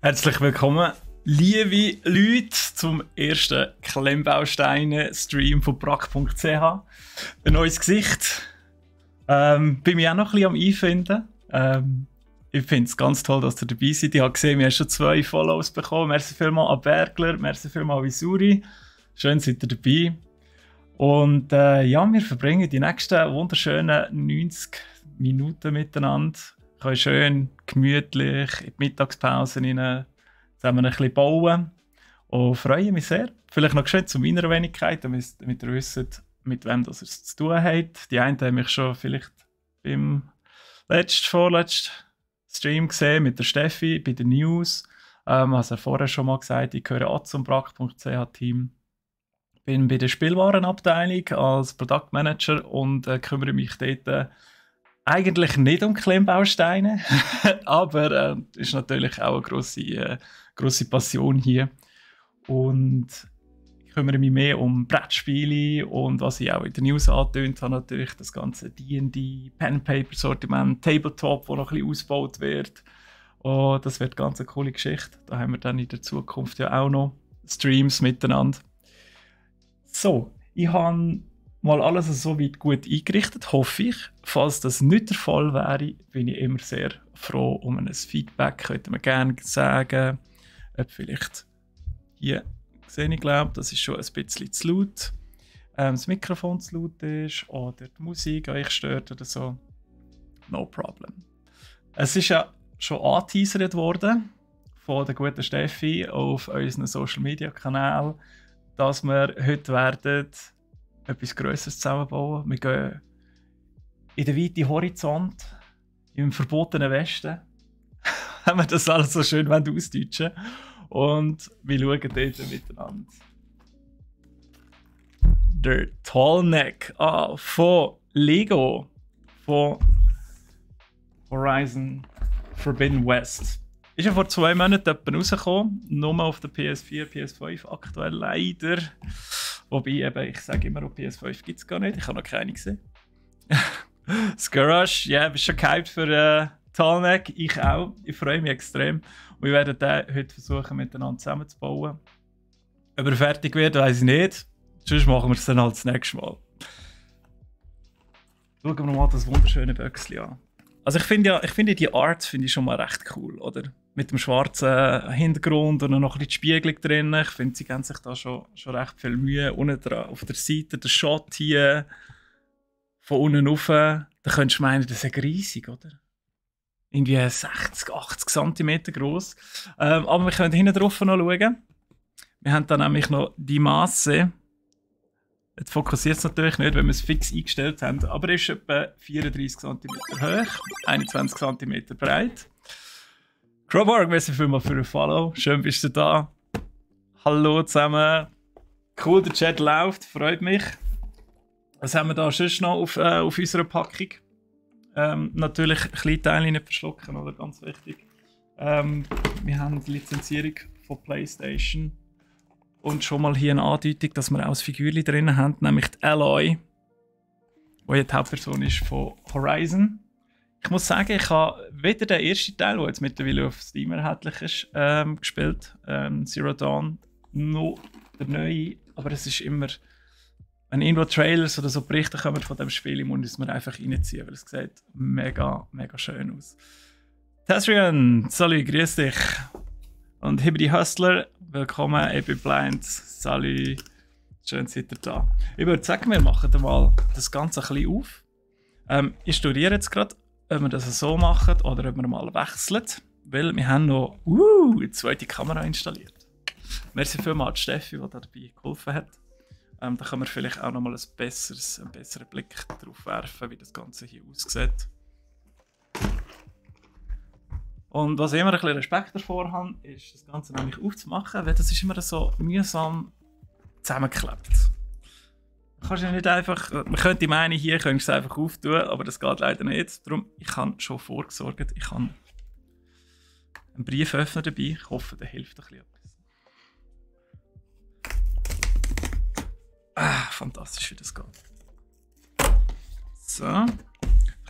Herzlich willkommen, liebe Leute, zum ersten Klemmbausteine-Stream von brack.ch. Ein neues Gesicht. Bin mich auch noch ein bisschen am Einfinden. Ich finde es ganz toll, dass ihr dabei seid. Ich habe gesehen, wir haben schon 2 Follows bekommen. Merci vielmals an Bergler, merci vielmals an Visuri. Schön, seid ihr dabei. Und ja, wir verbringen die nächsten wunderschönen 90 Minuten miteinander. Wir können schön gemütlich in die Mittagspause rein zusammen ein bisschen bauen. Und freue mich sehr. Vielleicht noch schön zu meiner Wenigkeit, damit ihr wisst, mit wem das ihr es zu tun habt. Die einen haben mich schon vielleicht beim vorletzten Stream gesehen mit der Steffi bei den News. Also vorher schon mal gesagt, ich gehöre auch zum brack.ch-Team. Bin bei der Spielwarenabteilung als Product Manager und kümmere mich dort eigentlich nicht um Klemmbausteine, aber ist natürlich auch eine grosse Passion hier. Und ich kümmere mich mehr um Brettspiele und was ich auch in den News angetönt habe, natürlich das ganze D&D, Pen-Paper-Sortiment, Tabletop, wo noch ein bisschen ausgebaut wird. Und das wird ganz eine coole Geschichte. Da haben wir dann in der Zukunft ja auch noch Streams miteinander. So, ich habe mal alles so weit gut eingerichtet, hoffe ich. Falls das nicht der Fall wäre, bin ich immer sehr froh um ein Feedback. Könnt ihr mir gerne sagen, ob vielleicht hier, ich glaube, das ist schon ein bisschen zu laut, das Mikrofon zu laut ist oder die Musik euch stört oder so. No problem. Es ist ja schon angeteasert worden von der guten Steffi auf unseren Social Media Kanal, dass wir heute werden etwas Grösseres zusammenbauen. Wir gehen in den weiten Horizont, im verbotenen Westen, wenn wir das alles so schön ausdeutschen wollen. Und wir schauen dort miteinander der Tallneck an von Lego, von Horizon Forbidden West. Ist ja vor 2 Monaten etwa rausgekommen, nur auf der PS4, PS5 aktuell leider. Wobei, eben, ich sage immer, auf PS5 gibt es gar nicht, ich habe noch keine gesehen. Skirrush, ja, bist schon gehypt für Tallneck, ich auch, ich freue mich extrem. Und wir werden den heute versuchen, miteinander zusammenzubauen. Ob er fertig wird, weiß ich nicht. Sonst machen wir es dann halt das nächste Mal. Schauen wir mal das wunderschöne Böckchen an. Also ich finde die Art finde ich schon mal recht cool, oder? Mit dem schwarzen Hintergrund und noch ein bisschen Spiegelung drin. Ich finde, sie geben sich da schon recht viel Mühe. Unten dran, auf der Seite, der Shot hier, von unten rauf, da könntest du meinen, das ist riesig, oder? Irgendwie 60, 80 cm groß. Aber wir können hinten drauf noch schauen. Wir haben dann nämlich noch die Masse. Jetzt fokussiert es natürlich nicht, wenn wir es fix eingestellt haben, aber er ist etwa 34 cm hoch, 21 cm breit. Crowbar, merci vielmals für ein Follow. Schön bist du da. Hallo zusammen. Cool, der Chat läuft, freut mich. Was haben wir da sonst noch auf unserer Packung? Natürlich Kleinteile nicht verschlucken, oder? Ganz wichtig. Wir haben die Lizenzierung von PlayStation. Und schon mal hier eine Andeutung, dass wir auch das Figürchen drin haben, nämlich die Aloy, die ja die Hauptperson ist von Horizon. Ich muss sagen, ich habe weder den ersten Teil, der jetzt mittlerweile auf Steam erhältlich ist, gespielt, Zero Dawn, noch der neue. Aber es ist immer, wenn irgendwo Trailers oder so Berichte kommen von dem Spiel, muss ich es mir einfach reinziehen, weil es sieht mega, mega schön aus. Tasrian, salut, grüß dich. Und Hibidi Hustler, willkommen, ich bin blind, salut, schön seid ihr da. Ich würde sagen, wir machen mal das Ganze ein bisschen auf. Ich studiere jetzt gerade, ob wir das so machen oder ob wir mal wechseln, weil wir haben noch eine zweite Kamera installiert. Merci vielmals an Steffi, die dabei geholfen hat. Da können wir vielleicht auch noch mal einen besseren Blick darauf werfen, wie das Ganze hier aussieht. Und was ich immer ein bisschen Respekt davor habe, ist das Ganze nämlich aufzumachen, weil das ist immer so mühsam zusammengeklebt. Kannst du nicht einfach, man könnte meinen, hier könntest du es einfach auftun, aber das geht leider nicht. Darum, ich habe schon vorgesorgt, ich habe einen Brieföffner dabei, ich hoffe, der hilft ein bisschen etwas. Fantastisch, wie das geht. So, dann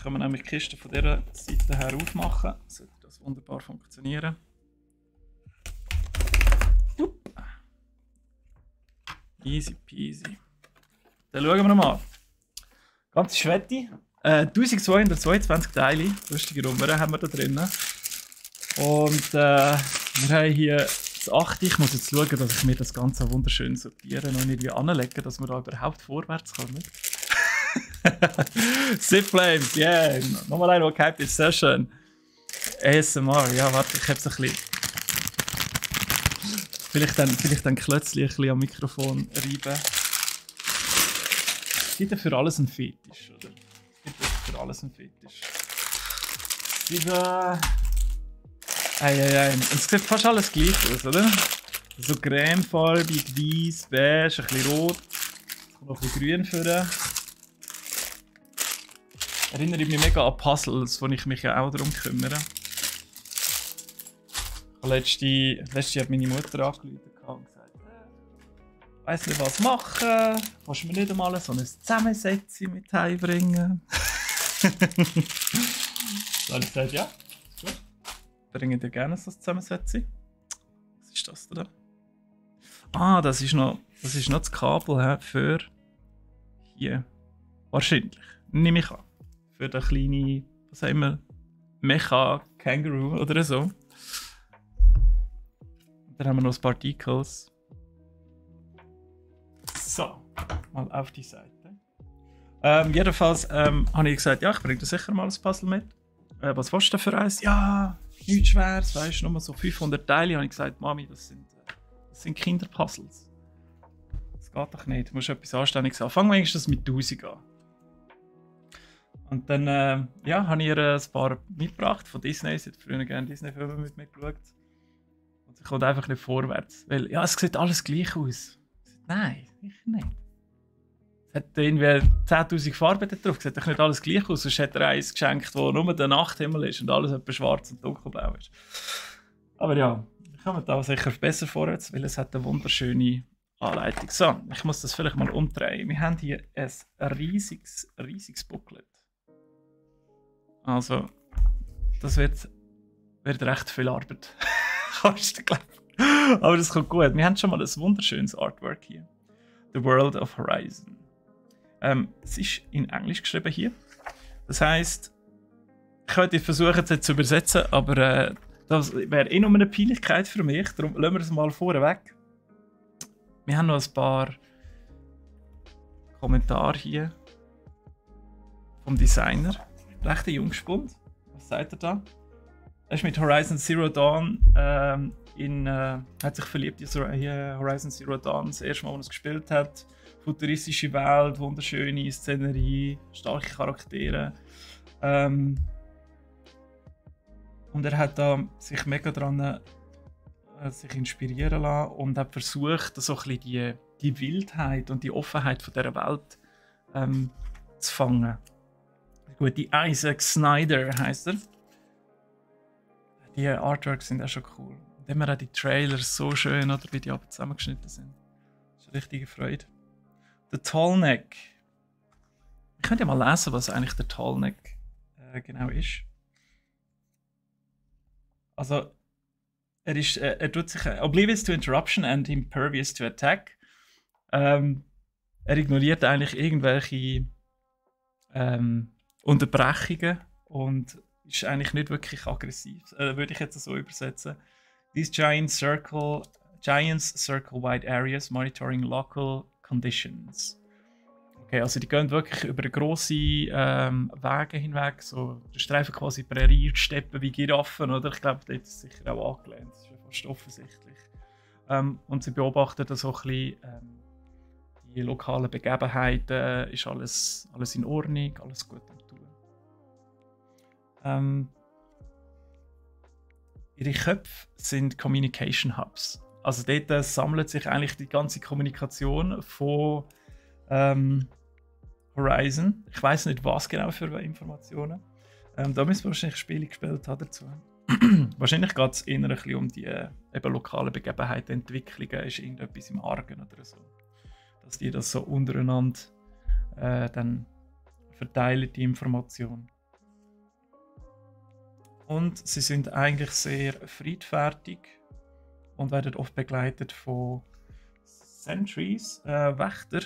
können wir nämlich die Kiste von dieser Seite her aufmachen. Sollte das wunderbar funktionieren. Easy peasy. Dann schauen wir nochmal. Ganz Schwette. 1222 Teile, lustige Nummer haben wir da drin. Und wir haben hier das 8. Ich muss jetzt schauen, dass ich mir das Ganze wunderschön sortiere und irgendwie anlege, dass wir da überhaupt vorwärts kommen. Zip Flames, yeah! Nochmal ein, der gehypt ist, sehr schön. ASMR, ja, warte, ich hab's ein bisschen. Vielleicht dann klötzlich ein bisschen am Mikrofon reiben. Es gibt ja für alles einen Fetisch, oder? Es gibt ja für alles einen Fetisch. Und es sieht fast alles gleich aus, oder? So cremefarbig, weiß, beige, ein bisschen rot. Noch ein bisschen grün für. Erinnere mich mega an Puzzles, wo ich mich ja auch darum kümmere. Letztes hat meine Mutter angerufen und gesagt, ich weiss nicht was machen, kannst du mir nicht einmal so ein Zusammensetzung mit heimbringen? Dann habe ich gesagt, ja, gut. Bringe dir gerne so ein Zusammensetzung. Was ist das da? Ah, das ist noch das Kabel für hier. Wahrscheinlich, nehme ich an. Für den kleinen, was haben wir, Mecha Kangaroo oder so. Dann haben wir noch ein paar Decals. So, mal auf die Seite. Jedenfalls habe ich gesagt, ja, ich bringe dir sicher mal ein Puzzle mit. Was willst du denn für eins? Ja, nichts Schweres, weißt du, nur so 500 Teile. Habe ich gesagt, Mami, das sind Kinderpuzzles. Das geht doch nicht, du musst etwas Anständiges haben. Fangen wir wenigstens mit 1000 an. Und dann habe ich ihr ein paar mitgebracht von Disney. Sie hat früher gerne Disney-Filme mit mir geschaut. Und sie kommt einfach nicht vorwärts. Weil, ja, es sieht alles gleich aus. Ich sage, nein, sicher nicht. Es hat irgendwie 10'000 Farben da drauf. Es sieht doch nicht alles gleich aus. Sonst hat er eins geschenkt, wo nur der Nachthimmel ist und alles etwas schwarz und dunkelblau ist. Aber ja, ich komme da sicher besser vorwärts, weil es hat eine wunderschöne Anleitung. So, ich muss das vielleicht mal umdrehen. Wir haben hier ein riesiges Booklet. Also, das wird recht viel Arbeit. Kannst du glauben. Aber das kommt gut. Wir haben schon mal ein wunderschönes Artwork hier. The World of Horizon. Es ist in Englisch geschrieben hier. Das heisst, ich könnte versuchen, es jetzt zu übersetzen, aber das wäre eh nur eine Peinlichkeit für mich. Darum lassen wir es mal vorne weg. Wir haben noch ein paar Kommentare hier vom Designer. Recht ein Jungspund. Was sagt er da? Er ist mit Horizon Zero Dawn hat sich verliebt in Horizon Zero Dawn. Das erste Mal, als er es gespielt hat. Futuristische Welt, wunderschöne Szenerie, starke Charaktere. Und er hat da sich mega daran sich inspirieren lassen und hat versucht, so ein bisschen die Wildheit und die Offenheit von dieser Welt zu fangen. Gut, die Isaac Snyder heisst er. Die Artworks sind auch schon cool. Und dann haben wir auch die Trailers so schön, oder wie die aber zusammengeschnitten sind. Das ist eine richtige Freude. Der Tallneck. Ich könnte ja mal lesen, was eigentlich der Tallneck genau ist. Also, er tut sich oblivious to interruption and impervious to attack. Er ignoriert eigentlich irgendwelche Unterbrechungen und ist eigentlich nicht wirklich aggressiv. Würde ich jetzt so übersetzen. These giants circle wide areas, monitoring local conditions. Okay, also die gehen wirklich über grosse Wege hinweg, so der Streifen quasi Prärie, Steppen wie Giraffen, oder? Ich glaube, dort ist es sicher auch angelehnt, das ist ja fast offensichtlich. Und sie beobachten da so ein bisschen die lokalen Begebenheiten, ist alles in Ordnung, alles gut am Tun. Ihre Köpfe sind Communication Hubs. Also dort sammelt sich eigentlich die ganze Kommunikation von Horizon. Ich weiß nicht, was genau für Informationen. Da müssen wir wahrscheinlich Spiele gespielt haben dazu. Wahrscheinlich geht es eher ein bisschen um die eben lokalen Begebenheiten, Entwicklungen, ist irgendetwas im Argen oder so. Dass die das so untereinander dann verteilen, die Informationen. Und sie sind eigentlich sehr friedfertig und werden oft begleitet von Sentries, Wächter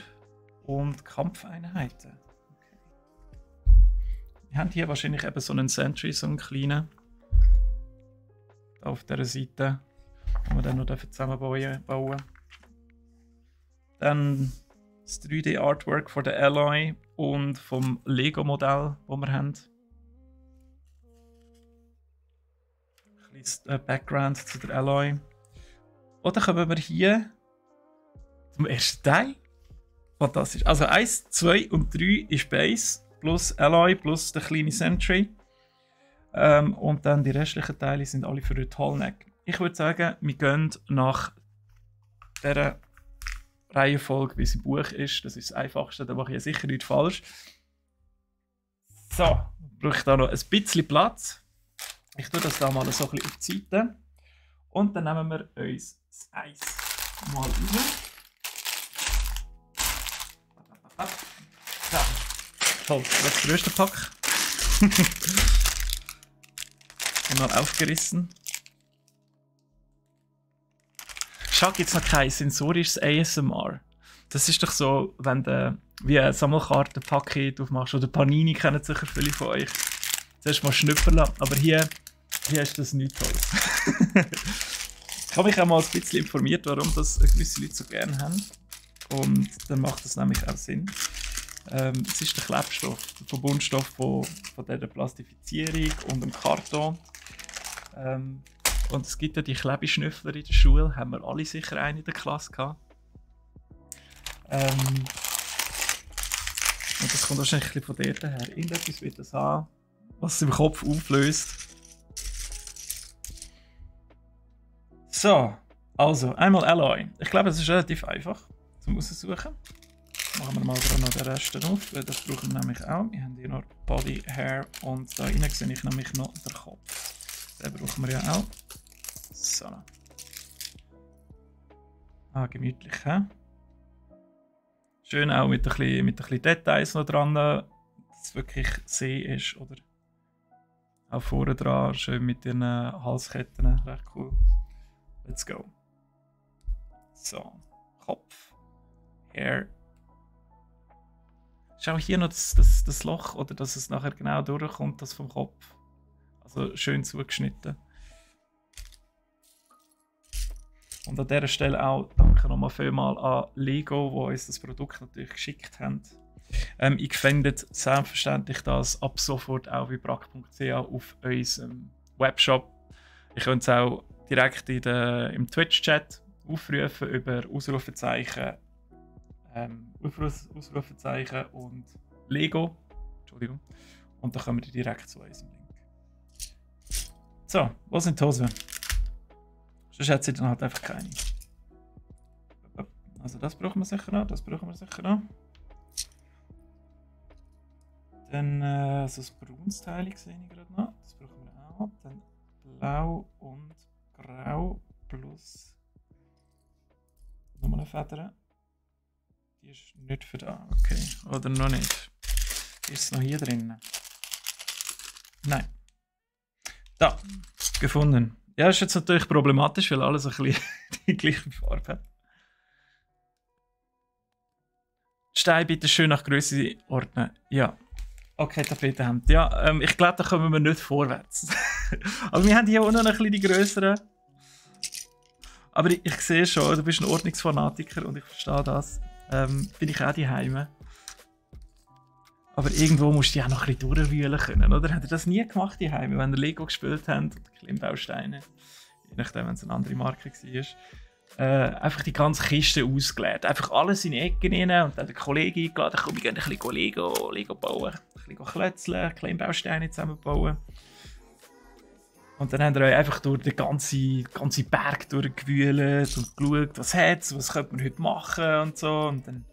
und Kampfeinheiten. Okay. Wir haben hier wahrscheinlich eben so einen Sentry, so einen kleinen. Auf dieser Seite, die wir dann noch zusammenbauen. Dann das 3D-Artwork von der Alloy und vom Lego-Modell, das wir haben. Ein bisschen Background zu der Alloy. Und dann kommen wir hier zum ersten Teil. Fantastisch. Also 1, 2 und 3 ist Base, plus Alloy, plus der kleine Sentry. Und dann die restlichen Teile sind alle für den Tallneck. Ich würde sagen, wir gehen nach dieser Reihenfolge, wie es im Buch ist. Das ist das Einfachste, da mache ich ja sicher nicht falsch. So, brauche ich da noch ein bisschen Platz. Ich tue das da mal so ein bisschen auf die Seite. Und dann nehmen wir uns das Eis mal rein. So, toll, das größte Pack. Einmal aufgerissen. Schau, gibt es noch kein sensorisches ASMR. Das ist doch so, wenn du wie ein Sammelkartenpaket aufmachst oder Panini, kennen sicher viele von euch. Zuerst mal schnüppern, aber hier ist das nichts Tolles. Ich habe mich auch mal ein bisschen informiert, warum das gewisse Leute so gerne haben. Und dann macht das nämlich auch Sinn. Es ist der Klebstoff, der Verbundstoff von dieser Plastifizierung und dem Karton. Und es gibt ja die Klebeschnüffler in der Schule, haben wir alle sicher einen in der Klasse gehabt. Und das kommt wahrscheinlich ein bisschen von dort her. Irgendetwas wird das haben, was es im Kopf auflöst. So, also einmal Alloy. Ich glaube, es ist relativ einfach zum Aussuchen. Machen wir mal gerade noch den Rest auf, weil das brauchen wir nämlich auch. Wir haben hier noch Body, Hair und da rein sehe ich nämlich noch den Kopf. Den brauchen wir ja auch. So. Ah, gemütlich, hä? Schön auch mit ein bisschen Details noch dran, dass es wirklich See ist, oder? Auch vorne dran, schön mit den Halsketten, recht cool. Let's go. So, Kopf, Hair. Schau hier noch das Loch, oder dass es nachher genau durchkommt, das vom Kopf. Also schön zugeschnitten. Und an dieser Stelle auch danke nochmal vielmals an Lego, die uns das Produkt natürlich geschickt haben. Ich finde selbstverständlich das ab sofort auch wie brack.ch auf unserem Webshop. Ich könnte es auch direkt im Twitch-Chat aufrufen über Ausrufezeichen, Ausrufezeichen und Lego. Entschuldigung. Und dann kommen wir direkt zu unserem Link. So, wo sind die Hosen? Sonst hat sie dann halt einfach keine. Also das brauchen wir sicher noch, das brauchen wir sicher noch. Dann so ein braunes Teil sehe ich gerade noch. Das brauchen wir auch. Dann blau und grau plus nochmal eine Feder. Die ist nicht für da, okay. Oder noch nicht. Ist es noch hier drin? Nein. Da, gefunden. Ja, ist jetzt natürlich problematisch, weil alles ein bisschen die gleiche Farbe hat. Die Steine bitte schön nach Größe ordnen. Ja. Okay, Tapetenhemd. Ja, ich glaube, da kommen wir nicht vorwärts. Also wir haben hier unten ein bisschen die grösseren. Aber ich sehe schon, du bist ein Ordnungsfanatiker und ich verstehe das. Bin ich auch daheim. Aber irgendwo musst du ja noch ein bisschen durchwühlen können, oder? Habt ihr das nie gemacht daheim, wenn ihr Lego gespielt habt? Oder Klemmbausteine? Je nachdem, wenn es eine andere Marke war. Einfach die ganze Kiste ausgeleert. Einfach alles in die Ecken rein und dann der Kollege eingeladen, komm, wir gehen ein bisschen Lego bauen. Ein bisschen klötzeln, Klemmbausteine zusammenbauen. Und dann haben wir euch einfach durch den ganzen Berg durchgewühlt und geschaut, was hat's, was könnte man heute machen und so. Und dann,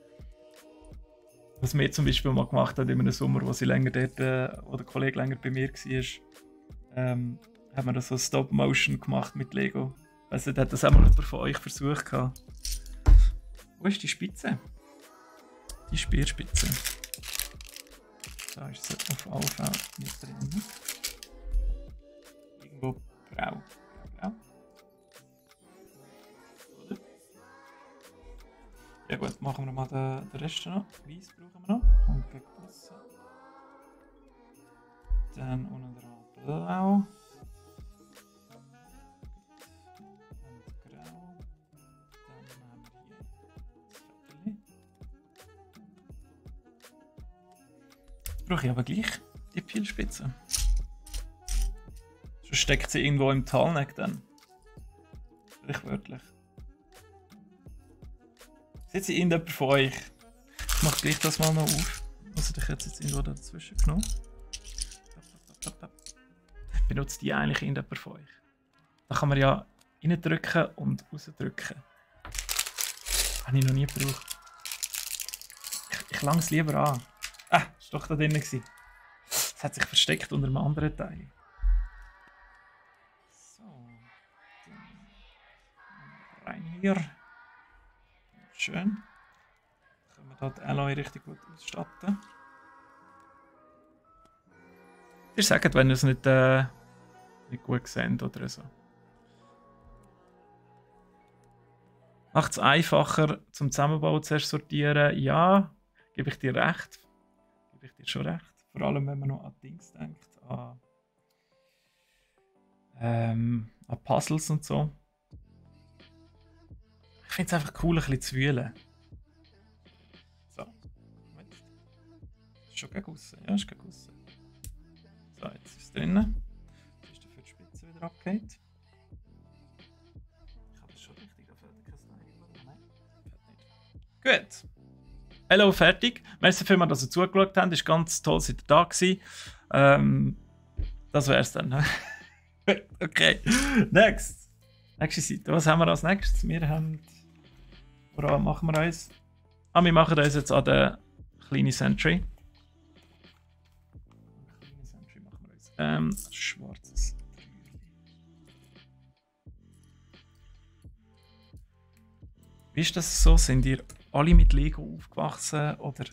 was wir zum Beispiel mal gemacht haben, in einem Sommer, wo sie länger dort, wo der Kollege länger bei mir war, haben wir da so Stop-Motion gemacht mit Lego. Also hat das auch mal jemand von euch versucht gehabt. Wo ist die Spitze? Die Speerspitze. Da ist sie auf alle Fälle nicht drin. Irgendwo grau. Oder? Ja gut, machen wir mal den Rest noch. Weiß brauchen wir noch. Und Gusse. Dann unten dran blau. Und grau. Dann haben wir hier das Viertel. Jetzt brauche ich aber gleich die Pfeilspitze. Sonst steckt sie irgendwo im Talneck dann. Sprichwörtlich. Sieht sie irgendjemand von euch? Ich mache gleich das mal noch auf. Also ich hätte jetzt irgendwo dazwischen genommen. Benutzt die eigentlich irgendjemand von euch? Da kann man ja reindrücken und rausdrücken. Habe ich noch nie gebraucht. Ich lange es lieber an. Ah, ist doch da drin gewesen. Es hat sich versteckt unter einem anderen Teil. So. Dann rein hier. Schön. Dann können wir hier die Alloy richtig gut ausstatten. Ihr sagt, wenn ihr es nicht gut seht oder so. Macht es einfacher zum Zusammenbauen zuerst sortieren? Ja, gebe ich dir recht. Gebe ich dir schon recht. Vor allem, wenn man noch an Dings denkt, an Puzzles und so. Ich finde es einfach cool, ein bisschen zu wühlen. So. Ist schon gegen aussen. Ja, ist gegen aussen. So, jetzt ist es drinnen. Jetzt ist dafür die Spitze wieder abgeht. Ich habe das schon richtig fertig. Nein, fertig. Gut. Hallo, fertig. Merci vielmals, dass ihr zugeschaut habt. Es war ganz toll, dass ihr da gewesen. Das wär's dann. Okay. Next. Nächste Seite. Was haben wir als nächstes? Wir haben. Woran machen wir uns? Wir machen uns jetzt an der kleinen Sentry. Kleine Sentry machen wir uns. Schwarzes. Wie ist das so? Sind ihr alle mit Lego aufgewachsen? Oder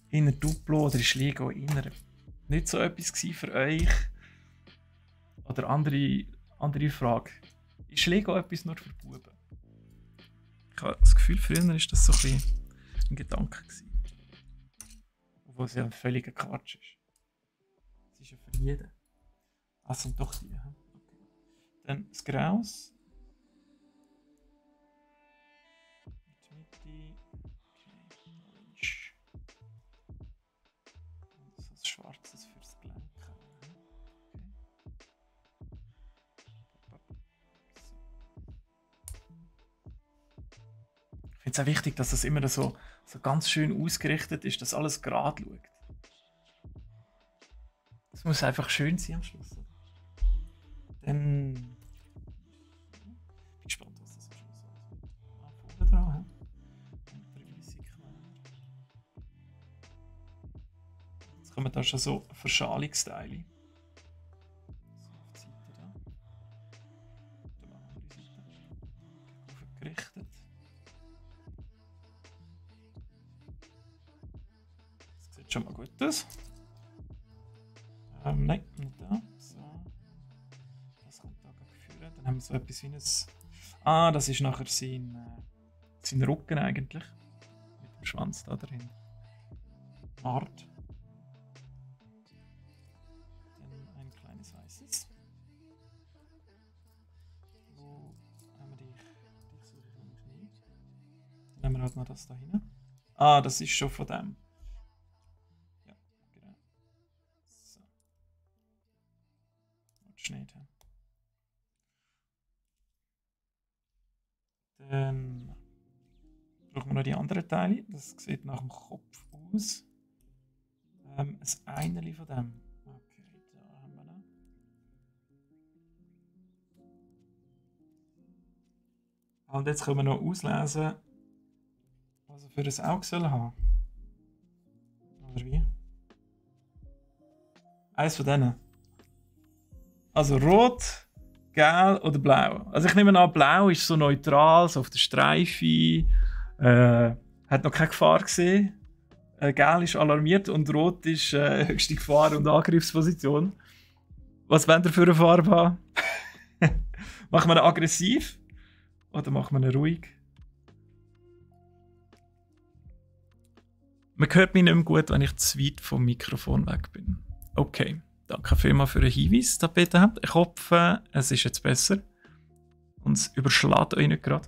in der Duplo? Oder ist Lego inner nicht so etwas für euch? Oder andere Frage. Ist Lego etwas nur für Buben? Ich habe das Gefühl, früher war das so ein bisschen ein Gedanke gewesen. Obwohl es ja ein völliger Quatsch ist. Es ist ja für jeden. Ah, sind doch die. Okay. Dann das Graus. Mitte. Okay. Orange. Und so ein schwarzes fürs Gelenk. Ich finde es auch wichtig, dass das immer so ganz schön ausgerichtet ist, dass alles gerade schaut. Das muss einfach schön sein am Schluss. Dann bin ich gespannt, was das am Schluss alles wird. Vorne dran, und 30 Quer. Jetzt kommen da schon so Verschalungsteile. So auf die Seite da. Da andere Seite. Aufgerichtet. Schon mal gut aus. Nein, nicht da. So. Das kommt da geführt. Dann haben wir so etwas wie ein. Das ist nachher sein Rücken eigentlich. Mit dem Schwanz da drin. Art. Dann ein kleines weißes. Wo haben wir dich so im Knie? Dann haben wir halt noch das da hinten. Das ist schon von dem. Nicht. Dann brauchen wir noch die anderen Teile. Das sieht nach dem Kopf aus. Ein Einerli von dem. Okay, da haben wir noch. Und jetzt können wir noch auslesen, was er für ein Auge soll haben. Oder wie? Eins von denen. Also rot, gelb oder blau. Also ich nehme an, blau ist so neutral, so auf der Streife. Hat noch keine Gefahr gesehen. Gelb ist alarmiert und rot ist höchste Gefahr und Angriffsposition. Was wollt ihr für eine Farbe haben? Machen wir ihn aggressiv oder machen wir ihn ruhig? Man hört mich nicht mehr gut, wenn ich zu weit vom Mikrofon weg bin. Okay, danke vielmals für den Hinweis, den ihr bitte habt. Ich hoffe, es ist jetzt besser. Und es überschlägt euch nicht gerade.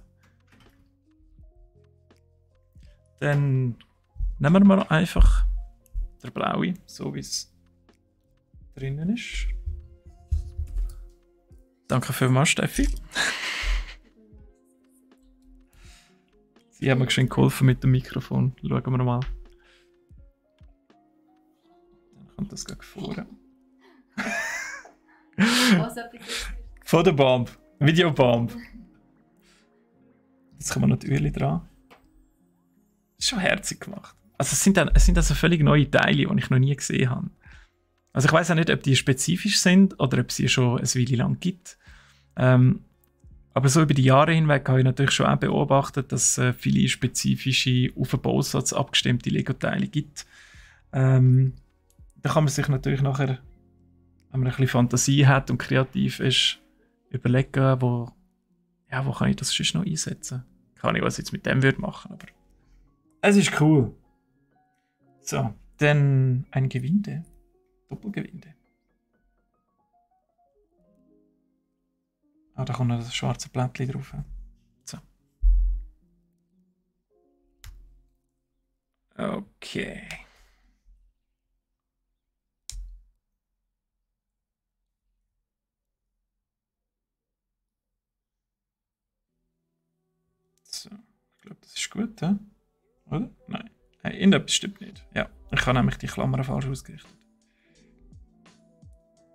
Dann nehmen wir mal einfach den blauen, so wie es drinnen ist. Danke vielmals, Steffi. Sie haben mir schön geholfen mit dem Mikrofon. Schauen wir mal. Dann kommt das gleich vor. Von der Bomb. Videobomb. Jetzt kommen wir noch die Öhrchen dran. Das ist schon herzig gemacht. Also es sind also völlig neue Teile, die ich noch nie gesehen habe. Also ich weiß auch nicht, ob die spezifisch sind oder ob sie schon eine Weile lang gibt. Aber so über die Jahre hinweg habe ich natürlich schon auch beobachtet, dass es viele spezifische, auf den Bausatz abgestimmte Lego-Teile gibt. Da kann man sich natürlich nachher, wenn man ein bisschen Fantasie hat und kreativ ist, überlegen, wo kann ich das sonst noch einsetzen. Kann ich, was ich jetzt mit dem würde machen, aber es ist cool. So, dann ein Gewinde. Doppelgewinde. Ah, da kommt noch das schwarze Blättchen drauf. So. Okay. So, ich glaube, das ist gut, he? Oder? Nein. Hey, irgendetwas stimmt nicht. Ja, ich habe nämlich die Klammern falsch ausgerichtet.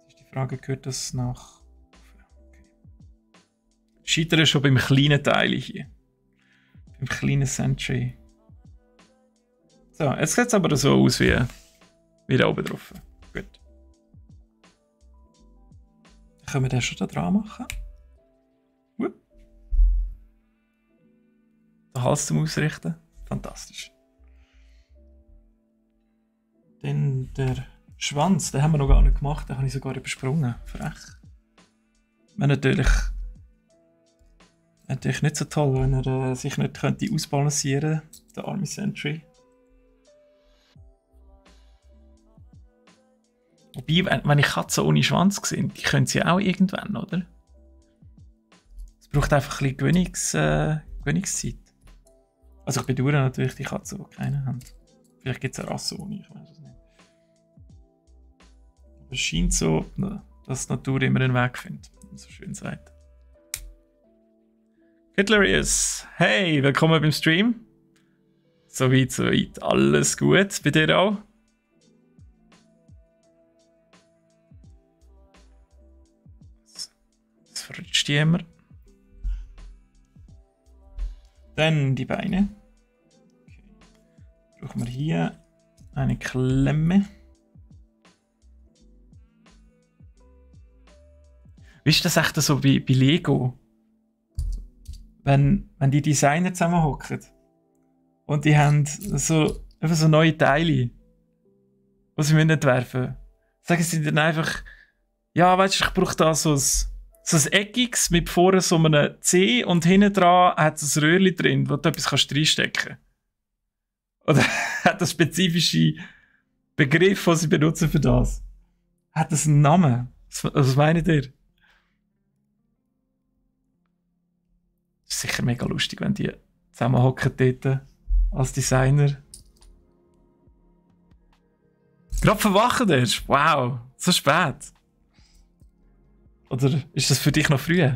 Jetzt ist die Frage, gehört das nach... Okay. Scheitern schon beim kleinen Teil hier. Beim kleinen Sentry. So, jetzt sieht es aber so aus wie da oben drauf. Gut. Dann können wir den schon da dran machen. Den Hals zum Ausrichten. Fantastisch. Dann der Schwanz, den haben wir noch gar nicht gemacht, den habe ich sogar übersprungen. Frech. Wäre natürlich nicht so toll, wenn er sich nicht könnte ausbalancieren könnte, der arme Sentry. Wobei, wenn ich Katzen ohne Schwanz sehe, die können sie auch irgendwann, oder? Es braucht einfach ein bisschen Gewöhnungszeit. Also ich bedauere natürlich die Katzen, die keine haben. Vielleicht gibt es eine Rasse ohne, ich weiß es nicht. Aber es scheint so, dass die Natur immer einen Weg findet, wie man so schön sagt. Hitlerius, hey, willkommen beim Stream. So weit, alles gut. Bei dir auch? Das verrutscht die immer. Dann die Beine. Okay. Brauchen wir hier eine Klemme. Wie ist das echt so bei Lego? Wenn die Designer zusammenhocken und die haben so neue Teile, die sie entwerfen müssen, sagen sie dann einfach, ja, weißt du, ich brauche da so ein Eckiges mit vorne so einem C und hinten dran hat es ein Röhrchen drin, wo du etwas reinstecken kannst. Oder hat das spezifische Begriff, den sie benutzen für das? Hat das einen Namen? Was meint ihr? Das ist sicher mega lustig, wenn die zusammenhocken dort als Designer. Gerade verwachen erst? Wow, so spät. Oder ist das für dich noch früh?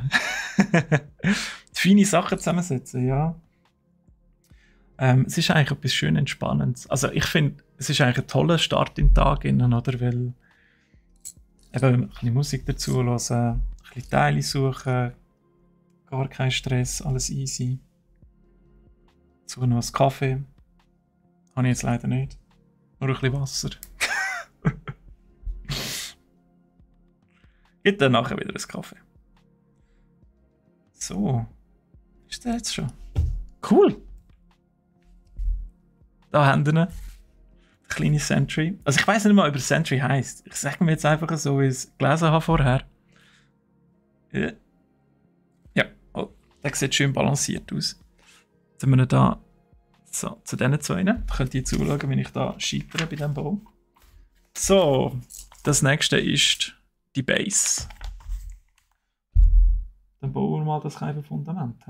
Feine Sachen zusammensetzen, ja. Es ist eigentlich etwas schön Entspannendes. Also ich finde, es ist eigentlich ein toller Start in den Tag, oder? Weil eben ein bisschen Musik dazu hören, ein bisschen Teile suchen, gar kein Stress, alles easy. Dazu noch einen Kaffee. Habe ich jetzt leider nicht. Nur ein bisschen Wasser. Gibt dann nachher wieder einen Kaffee. So. Ist der jetzt schon? Cool. Da haben wir ihn. Der kleine Sentry. Also ich weiß nicht mal, ob er Sentry heisst. Ich sage mir jetzt einfach so, wie ich es gelesen habe vorher. Ja. Oh, der sieht schön balanciert aus. Jetzt haben wir ihn da So, zu diesen zwei. Könnt ihr zuschauen, wenn ich da scheitere bei diesem Bau. So, das nächste ist die Base. Dann bauen wir mal das kleine Fundament.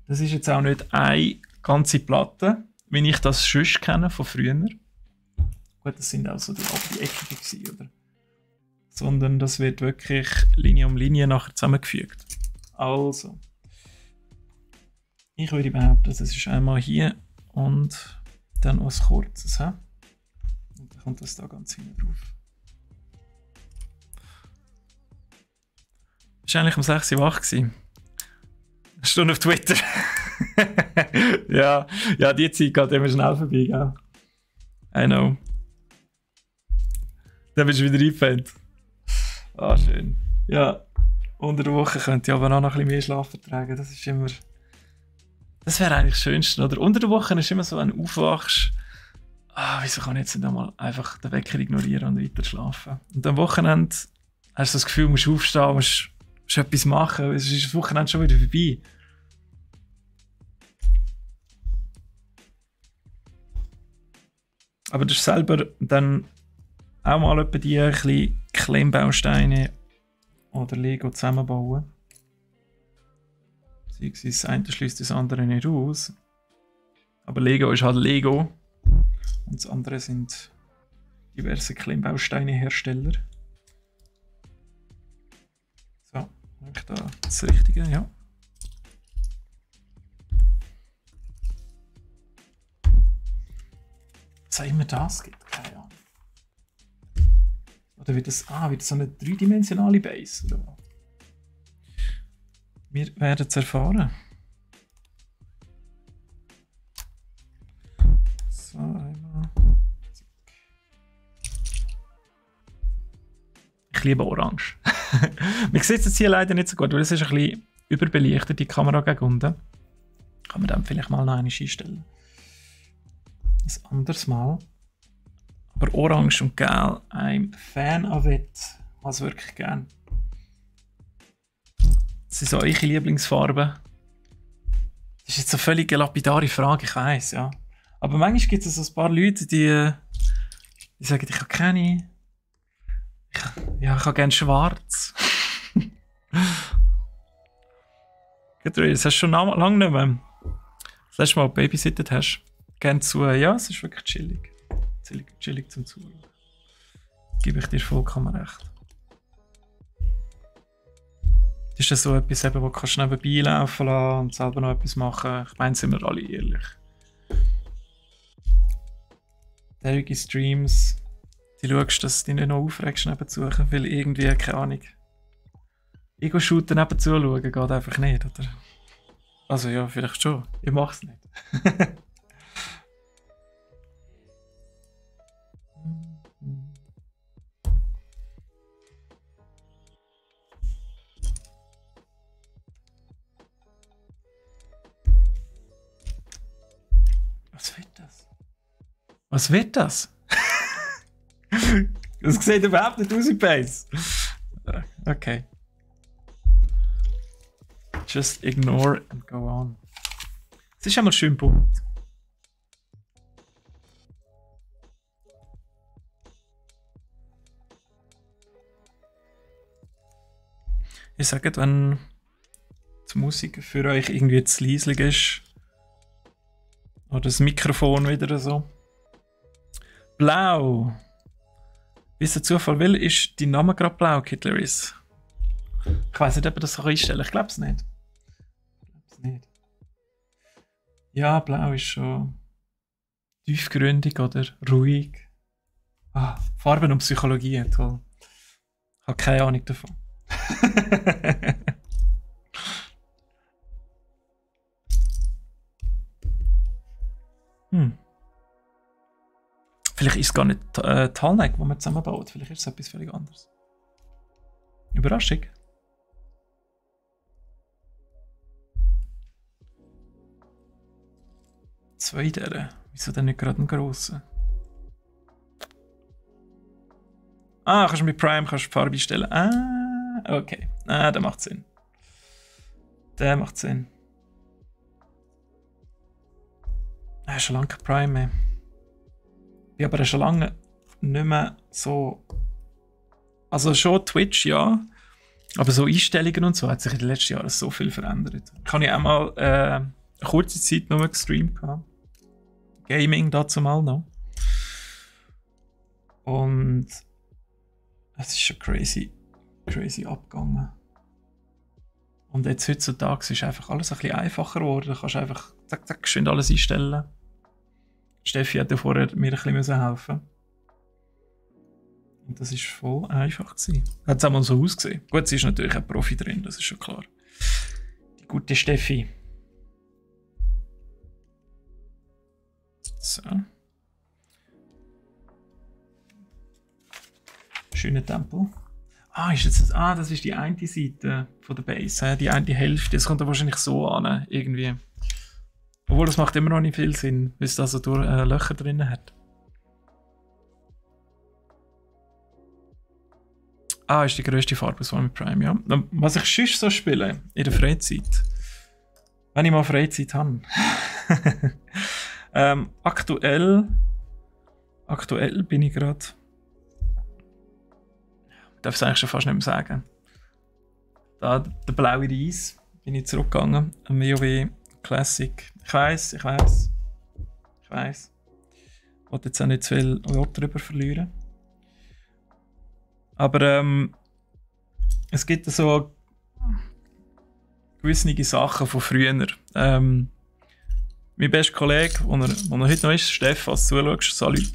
Das ist jetzt auch nicht eine ganze Platte, wie ich das sonst kenne von früher. Gut, das sind auch so die Ecken, oder? Sondern das wird wirklich Linie um Linie nachher zusammengefügt. Also, ich würde behaupten, das ist einmal hier und dann was Kurzes. Und dann kommt das da ganz hinten drauf. Das war eigentlich um 6 Uhr wach. Eine Stunde auf Twitter. ja, die Zeit geht immer schnell vorbei, gell? I know. Dann bist du wieder eingepennt. Ah, schön. Ja, unter der Woche könnte ich aber auch noch ein bisschen mehr Schlaf vertragen. Das ist immer... Das wäre eigentlich das Schönste, oder? Unter der Woche ist immer so, wenn du aufwachst, wieso kann ich jetzt nicht einmal einfach den Wecker ignorieren und weiter schlafen? Und am Wochenende hast du das Gefühl, du musst aufstehen, musst etwas machen, es ist das Wochenende schon wieder vorbei. Aber das ist selber dann auch mal etwa die ein bisschen Klemmbausteine oder Lego zusammenbauen. Beziehungsweise das eine schließt das andere nicht aus. Aber Lego ist halt Lego. Und das andere sind diverse Klemmbausteine-Hersteller. So, habe ich da das Richtige? Ja. Was auch immer das gibt, keine Ahnung. Oder wird das so eine dreidimensionale Base? Oder? Wir werden es erfahren. So, einmal. Ich liebe Orange. Man sieht es jetzt hier leider nicht so gut, weil es ist ein bisschen überbelichtet, die Kamera gegen unten. Kann man dann vielleicht mal noch eine einstellen. Ein anderes Mal. Aber Orange und Gelb, ein Fan of it. Was wirklich gern. Das sind so eure Lieblingsfarben. Das ist jetzt eine völlig lapidare Frage, ich weiss, ja. Aber manchmal gibt es so ein paar Leute, die sagen, ich habe keine. Ich habe gerne schwarz. Das hast du schon lange nicht mehr. Das letzte Mal babysittet hast. Gerne zu. Ja, es ist wirklich chillig. Chillig zum Zuschauen. Gebe ich dir vollkommen recht. Das ist ja so etwas, wo du nebenbei laufen lassen und selber noch etwas machen. Ich meine, sind wir alle ehrlich. Derige Streams, die schaust, dass du dich nicht noch aufregst nebenzu, weil irgendwie, keine Ahnung, Ego-Shooter nebenzu schauen geht einfach nicht, oder? Also ja, vielleicht schon. Ich mach's nicht. Was wird das? Was wird das? Das sieht überhaupt nicht aus wie Base. Okay. Just ignore and go on. Es ist einmal schön bunt. Ich sage, wenn die Musik für euch irgendwie zu leislich ist, oder das Mikrofon wieder so. Blau. Wie es der Zufall will, ist dein Name gerade blau, Kitleris. Ich weiss nicht, ob ich das einstellen kann. Ich glaube es nicht. Ja, blau ist schon tiefgründig oder ruhig. Farben und Psychologie, toll. Ich habe keine Ahnung davon. Vielleicht ist es gar nicht Tallneck, die man zusammenbaut. Vielleicht ist es etwas völlig anderes. Überraschung. Zwei dieser. Wieso denn nicht gerade einen grossen? Kannst du mit Prime die Farbe einstellen. Okay. Der macht Sinn. Der macht Sinn. schon lange kein Prime mehr. Ich habe aber schon lange nicht mehr so... Also schon Twitch, ja. Aber so Einstellungen und so hat sich in den letzten Jahren so viel verändert. Ich habe ja auch mal eine kurze Zeit nur gestreamt gehabt. Gaming dazu mal noch. Und es ist schon crazy abgegangen. Und jetzt heutzutage ist einfach alles ein bisschen einfacher geworden. Du kannst einfach zack, zack, schön alles einstellen. Steffi hat ja vorher mir ein bisschen helfen. Und das war voll einfach gewesen. Hat es auch mal so ausgesehen. Gut, sie ist natürlich ein Profi drin, das ist schon klar. Die gute Steffi. So. Schöner Tempel. Das ist die eine Seite von der Base, die eine Hälfte. Das kommt da wahrscheinlich so an, irgendwie. Obwohl, das macht immer noch nicht viel Sinn, weil es da so durch Löcher drin hat. Ist die grösste Farbauswahl mit Prime, ja. Was ich sonst so spiele, in der Freizeit. Wenn ich mal Freizeit habe. Aktuell bin ich gerade... Ich darf es eigentlich schon fast nicht mehr sagen. Da, der blaue Reis, bin ich zurückgegangen. Am WoW Classic. Ich weiss. Ich wollte jetzt auch nicht zu viel Wort darüber verlieren. Aber es gibt so gewisse Sachen von früher. Mein bester Kollege, wo er heute noch ist, Stefan, als du zuschaust, salut.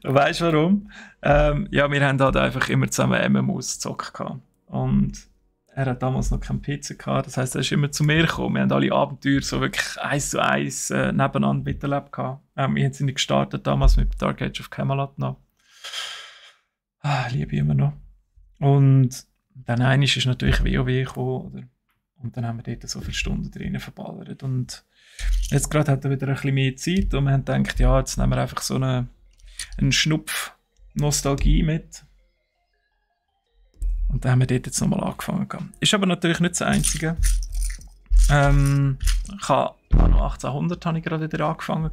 Du weißt warum? Ja, wir haben halt einfach immer zusammen MMOs gezockt. Und er hat damals noch keinen PC gehabt. Das heisst, er ist immer zu mir gekommen. Wir haben alle Abenteuer so wirklich 1:1 nebeneinander miterlebt gehabt. Wir sind gestartet damals mit Dark Age of Camelot noch. Liebe ich immer noch. Und dann eines ist natürlich WoW gekommen. Oder? Und dann haben wir dort so viele Stunden drinnen verballert. Und jetzt gerade hat er wieder ein bisschen mehr Zeit und wir haben gedacht, ja, jetzt nehmen wir einfach so einen Schnupf Nostalgie mit. Und dann haben wir dort jetzt nochmal angefangen. Ist aber natürlich nicht das Einzige. Ich habe noch 1800 habe ich gerade wieder angefangen.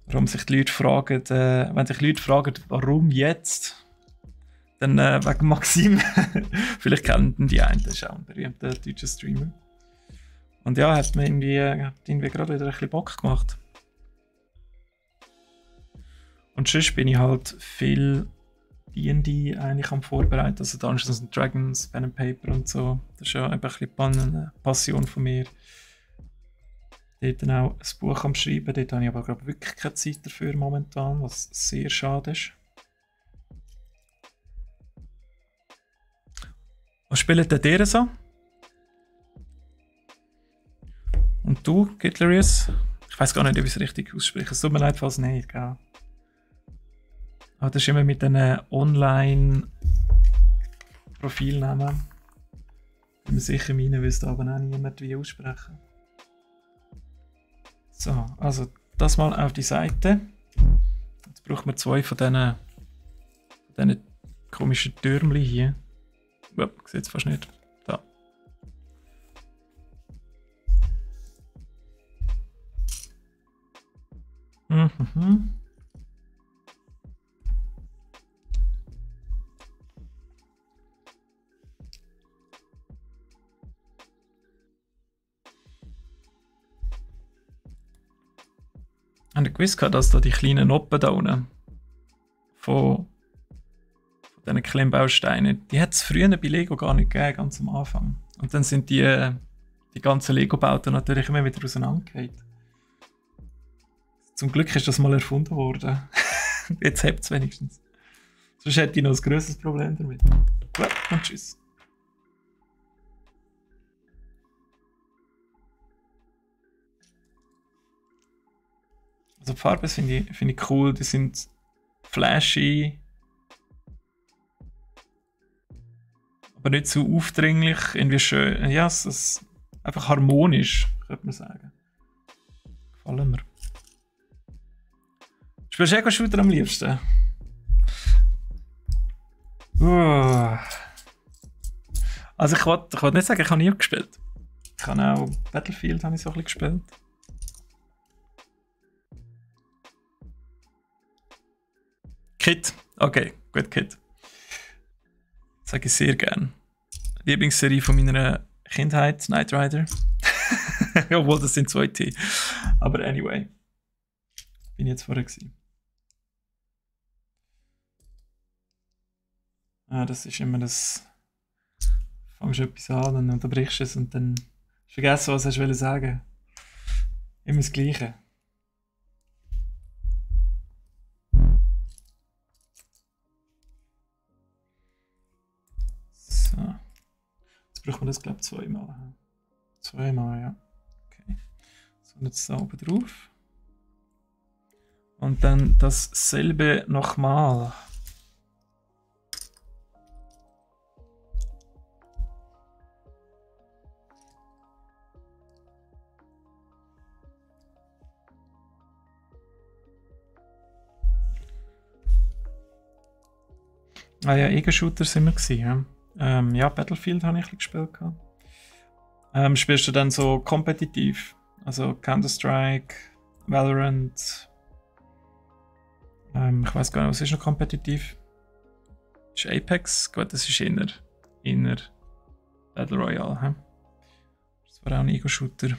Warum sich die Leute fragen, wenn sich Leute fragen, warum jetzt, dann wegen Maxim. Vielleicht kennen die einen, das ist auch ein berühmter deutscher Streamer. Und ja, hat mir irgendwie gerade wieder ein bisschen Bock gemacht. Und sonst bin ich halt viel D&D eigentlich am Vorbereiten, also Dungeons and Dragons, Pen and Paper und so. Das ist ja ein bisschen eine Passion von mir. Dort dann auch ein Buch am Schreiben, dort habe ich aber glaube wirklich keine Zeit dafür momentan, was sehr schade ist. Was spielt denn ihr so? Und du, Gitlerius? Ich weiß gar nicht, ob ich es richtig ausspreche. Es tut mir leid, falls nicht, gell? Aber das ist immer mit diesen Online-Profilnamen. Bin mir sicher, meine wüsste aber auch niemand wie aussprechen. So, also das mal auf die Seite. Jetzt braucht man 2 von diesen komischen Türmchen hier. Ups, sieht es fast nicht. Da. Mhm. Habt ihr gewusst, dass da die kleinen Noppen da unten von diesen Klemmbausteinen, die hat es früher bei Lego gar nicht gegeben, ganz am Anfang. Und dann sind die ganzen Lego-Bauten natürlich immer wieder auseinandergefallen. Zum Glück ist das mal erfunden worden. Jetzt hebt es wenigstens. Sonst hätte ich noch ein grösseres Problem damit. Gut, und tschüss. Also die Farben finde ich cool, die sind flashy. Aber nicht zu aufdringlich, irgendwie schön. Ja, es ist einfach harmonisch, könnte man sagen. Gefallen mir. Spielst du Ego-Shooter am liebsten? Also ich wollte nicht sagen, ich habe nie gespielt. Ich habe auch Battlefield habe ich so ein bisschen gespielt. Kit. Okay, gut, Kit. Sage ich sehr gern. Lieblingsserie von meiner Kindheit, Knight Rider. Obwohl, das sind 2 T. Aber anyway. Bin ich jetzt vorher gewesen. Ah, das ist immer das... Fangst du etwas an, dann unterbrichst du es und dann hast du vergessen, was du sagen. Immer das Gleiche. So. Jetzt braucht man das, glaube ich, 2-mal. 2-mal, ja. Okay. So, jetzt da oben drauf. Und dann dasselbe nochmal. Ah ja, Ego-Shooter sind wir gewesen, ja. Ja, Battlefield habe ich ein bisschen gespielt. Spielst du dann so kompetitiv? Also Counter-Strike, Valorant? Ich weiß gar nicht, was ist noch kompetitiv? Ist Apex? Gut, das ist inner Battle Royale, hä? Das war auch ein Ego-Shooter.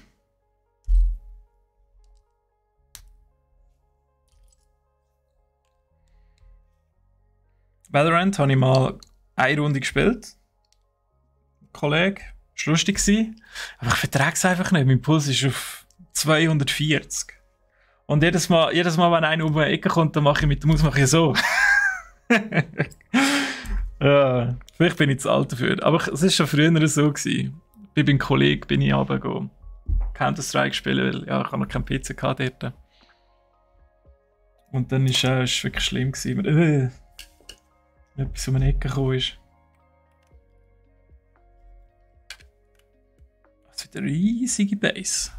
Valorant habe ich mal eine Runde gespielt. Kollege, das war lustig. Aber ich vertrage es einfach nicht. Mein Puls ist auf 240. Und jedes Mal, wenn einer um die Ecke kommt, dann mache ich mit der Maus so. Ja, vielleicht bin ich zu alt dafür. Aber es war schon früher so gewesen. Bei meinem Kollegen bin ich runter Counter-Strike spielen, weil ja, ich habe noch keinen PC dort. Und dann war es wirklich schlimm gewesen, wenn etwas um die Ecke gekommen ist. Das ist eine riesige Base.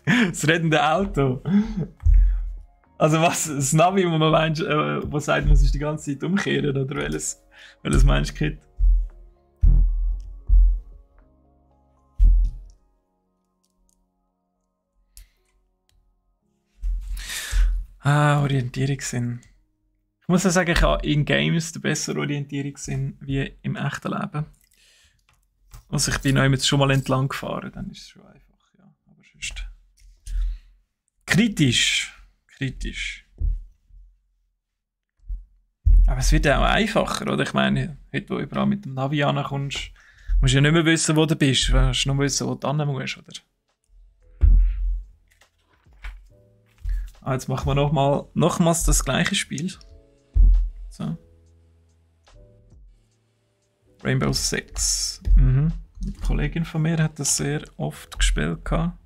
Das redende Auto. Also was, das Navi, wo man meint, wo sagt, man muss die ganze Zeit umkehren, oder welches meinst du, Kit? Ah, Orientierungssinn. Ich muss ja sagen, ich habe in Games den besseren Orientierungssinn wie im echten Leben. Also ich bin noch immer schon mal entlang gefahren, dann ist es schon einfach, ja. Aber sonst... Kritisch. Aber es wird ja auch einfacher, oder? Ich meine, heute, wo du überall mit dem Navi ankommst, musst du ja nicht mehr wissen, wo du bist. Du musst nur wissen, wo du hin musst, oder? Ah, jetzt machen wir nochmals das gleiche Spiel. So. Rainbow Six. Eine Kollegin von mir hat das sehr oft gespielt. Habe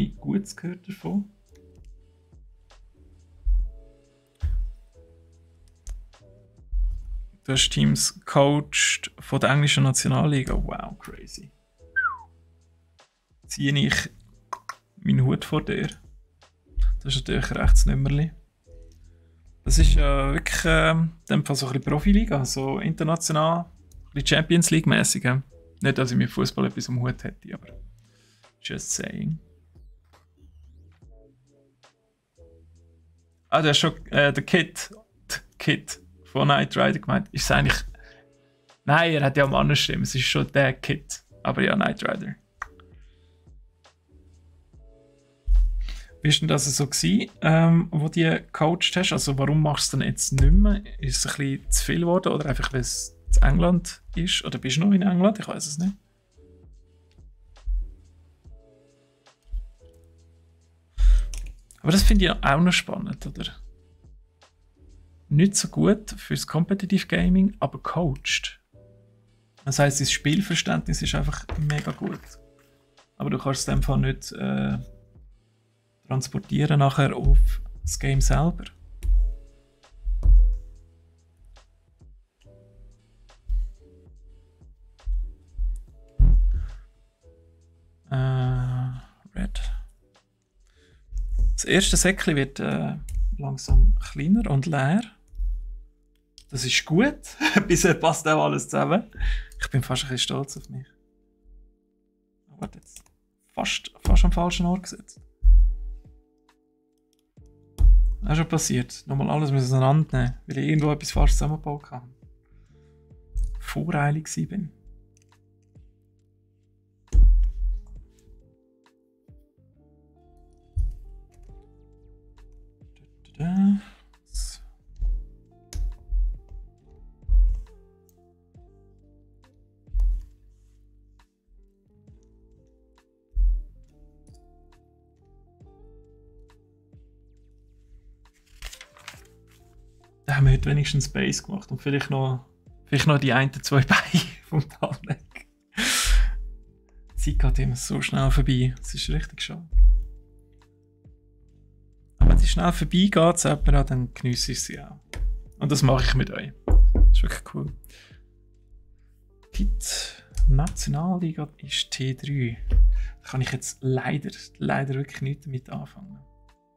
ich Gutes gehört davon. Du hast Teams gecoacht von der englischen Nationalliga. Wow, crazy. Ziehe ich meinen Hut vor dir. Das ist natürlich rechts Nummerli. Das ist wirklich in dem Fall so ein bisschen Profiliga, so international, ein bisschen Champions League mäßig. Nicht, dass ich mit Fußball etwas am Hut hätte, aber just saying. Ah, du hast schon der Kit von Knight Rider gemeint. Ist es eigentlich... Nein, er hat ja am anderen Stimme. Es ist schon der Kit. Aber ja, Knight Rider. Wie war denn das so gewesen, wo du gecoacht hast? Also warum machst du es denn jetzt nicht mehr? Ist es ein bisschen zu viel geworden oder einfach, weil es in England ist? Oder bist du noch in England? Ich weiß es nicht. Aber das finde ich auch noch spannend, oder? Nicht so gut fürs Competitive Gaming, aber coacht. Das heisst, das Spielverständnis ist einfach mega gut. Aber du kannst es in dem Fall nicht transportieren nachher auf das Game selber. Red. Das erste Säckchen wird langsam kleiner und leer. Das ist gut. Bisher passt auch alles zusammen. Ich bin fast ein bisschen stolz auf mich. Warte jetzt. Fuck. fast am falschen Ort gesetzt. Das ist schon passiert. Nochmal alles auseinandernehmen, weil ich irgendwo etwas falsch zusammengebaut habe. Voreilig war. Da haben wir heute wenigstens Space gemacht und vielleicht noch die ein, zwei Beine vom Talneck. Die Zeit geht immer so schnell vorbei. Es ist richtig schade. Aber wenn sie schnell vorbeigeht, dann geniesse ich sie auch. Und das mache ich mit euch. Das ist wirklich cool. Die Nationalliga ist T3. Da kann ich jetzt leider wirklich nichts damit anfangen.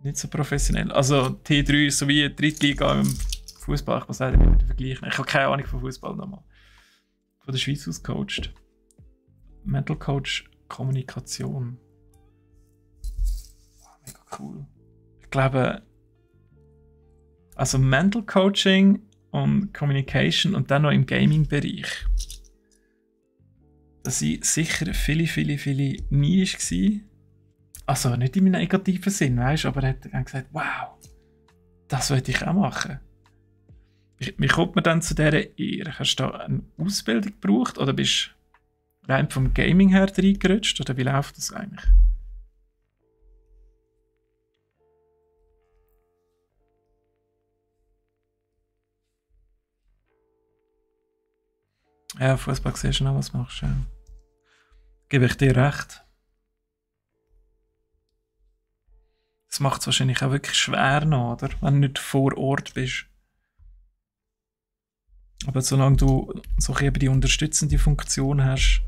Nicht so professionell. Also T3 ist so wie die Drittliga im Fußball. Ich muss leider nicht vergleichen. Ich habe keine Ahnung von Fußball nochmal. Von der Schweiz aus coacht. Mental Coach Kommunikation. Oh, mega cool. Ich glaube, also Mental Coaching und Communication und dann noch im Gaming-Bereich. Das waren sicher viele Nische gewesen. Also nicht in einem negativen Sinn, weißt du, aber er hat dann gesagt, wow, das wollte ich auch machen. Wie kommt man dann zu dieser Ehre? Hast du da eine Ausbildung gebraucht oder bist du rein vom Gaming her reingerutscht oder wie läuft das eigentlich? Ja, Fußball siehst du noch, was du machst. Ja. Gebe ich dir recht. Das macht es wahrscheinlich auch wirklich schwer noch, oder? Wenn du nicht vor Ort bist. Aber solange du so eben die unterstützende Funktion hast,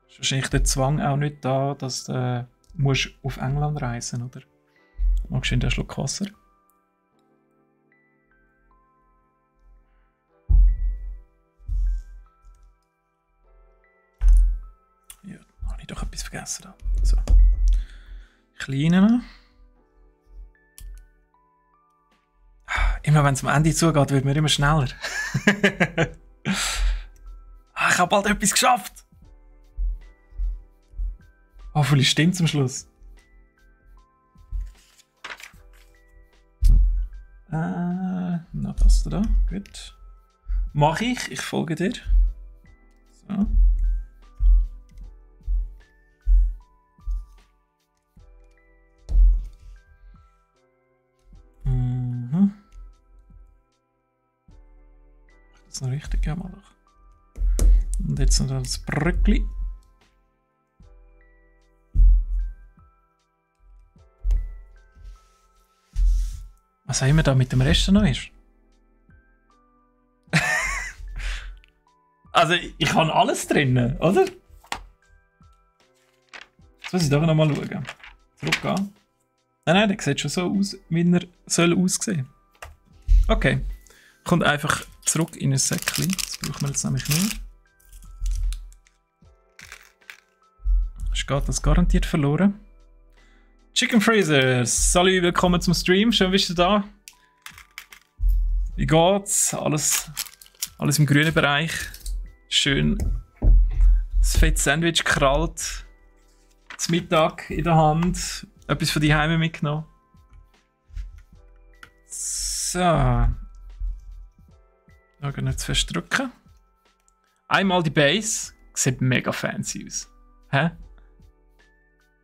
ist wahrscheinlich der Zwang auch nicht da, dass du musst auf England reisen, oder? Magst du in den Schluck Wasser? Ja, habe ich doch etwas vergessen da. So. Kleinen. Immer wenn es am Ende zugeht, wird man immer schneller. Ich habe bald etwas geschafft. Hoffentlich stimmt es am Schluss. Noch das da. Gut. Mach ich. Ich folge dir. So. Das noch richtig, ja mal doch. Und jetzt noch das Brückli. Was haben wir da mit dem Rest noch ist? Also ich habe alles drin, oder? Jetzt muss ich doch noch mal schauen. Zurückgehen. Nein, der sieht schon so aus, wie er soll aussehen. Okay. Kommt einfach zurück in ein Säckchen. Das brauchen wir jetzt nämlich nicht. Es geht das garantiert verloren. Chicken Freezer, salut, willkommen zum Stream. Schön bist du da. Wie geht's? Alles im grünen Bereich. Schön das fette Sandwich krallt. Zum Mittag in der Hand. Etwas von die Heime mitgenommen. So. Noch nicht zu fest drücken. Einmal die Base. Sieht mega fancy aus. Hä?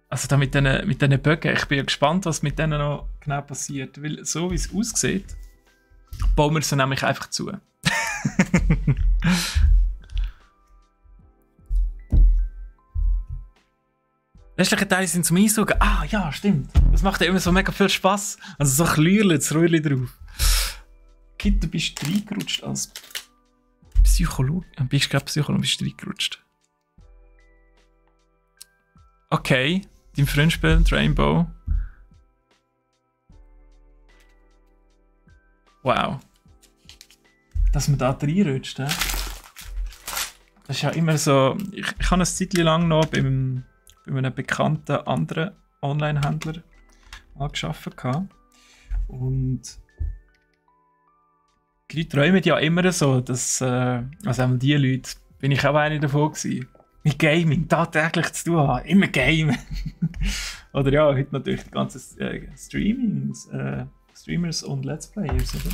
Also da mit diesen Bögen. Ich bin ja gespannt, was mit denen noch genau passiert. Weil so wie es aussieht, bauen wir sie nämlich einfach zu. Restliche Teile sind zum Einsaugen. Ah, ja, stimmt. Das macht ja immer so mega viel Spass. Also so Klürle, das Röhrli drauf. Kit, du bist reingerutscht als Psychologe. Bist gerade Psychologe, bist reingerutscht. Okay, dein Freund spielt Rainbow. Wow. Dass man da reinrutscht, hä? Das ist ja immer so, ich habe eine Zeit lang noch bei einem bekannten anderen Online-Händler gearbeitet. Und die Leute träumen ja immer so, dass, also einmal die Leute, bin ich auch einer davon gewesen, mit Gaming tagtäglich zu tun haben, immer Game. Oder ja, heute natürlich die ganzen Streamers und Let's Players, oder?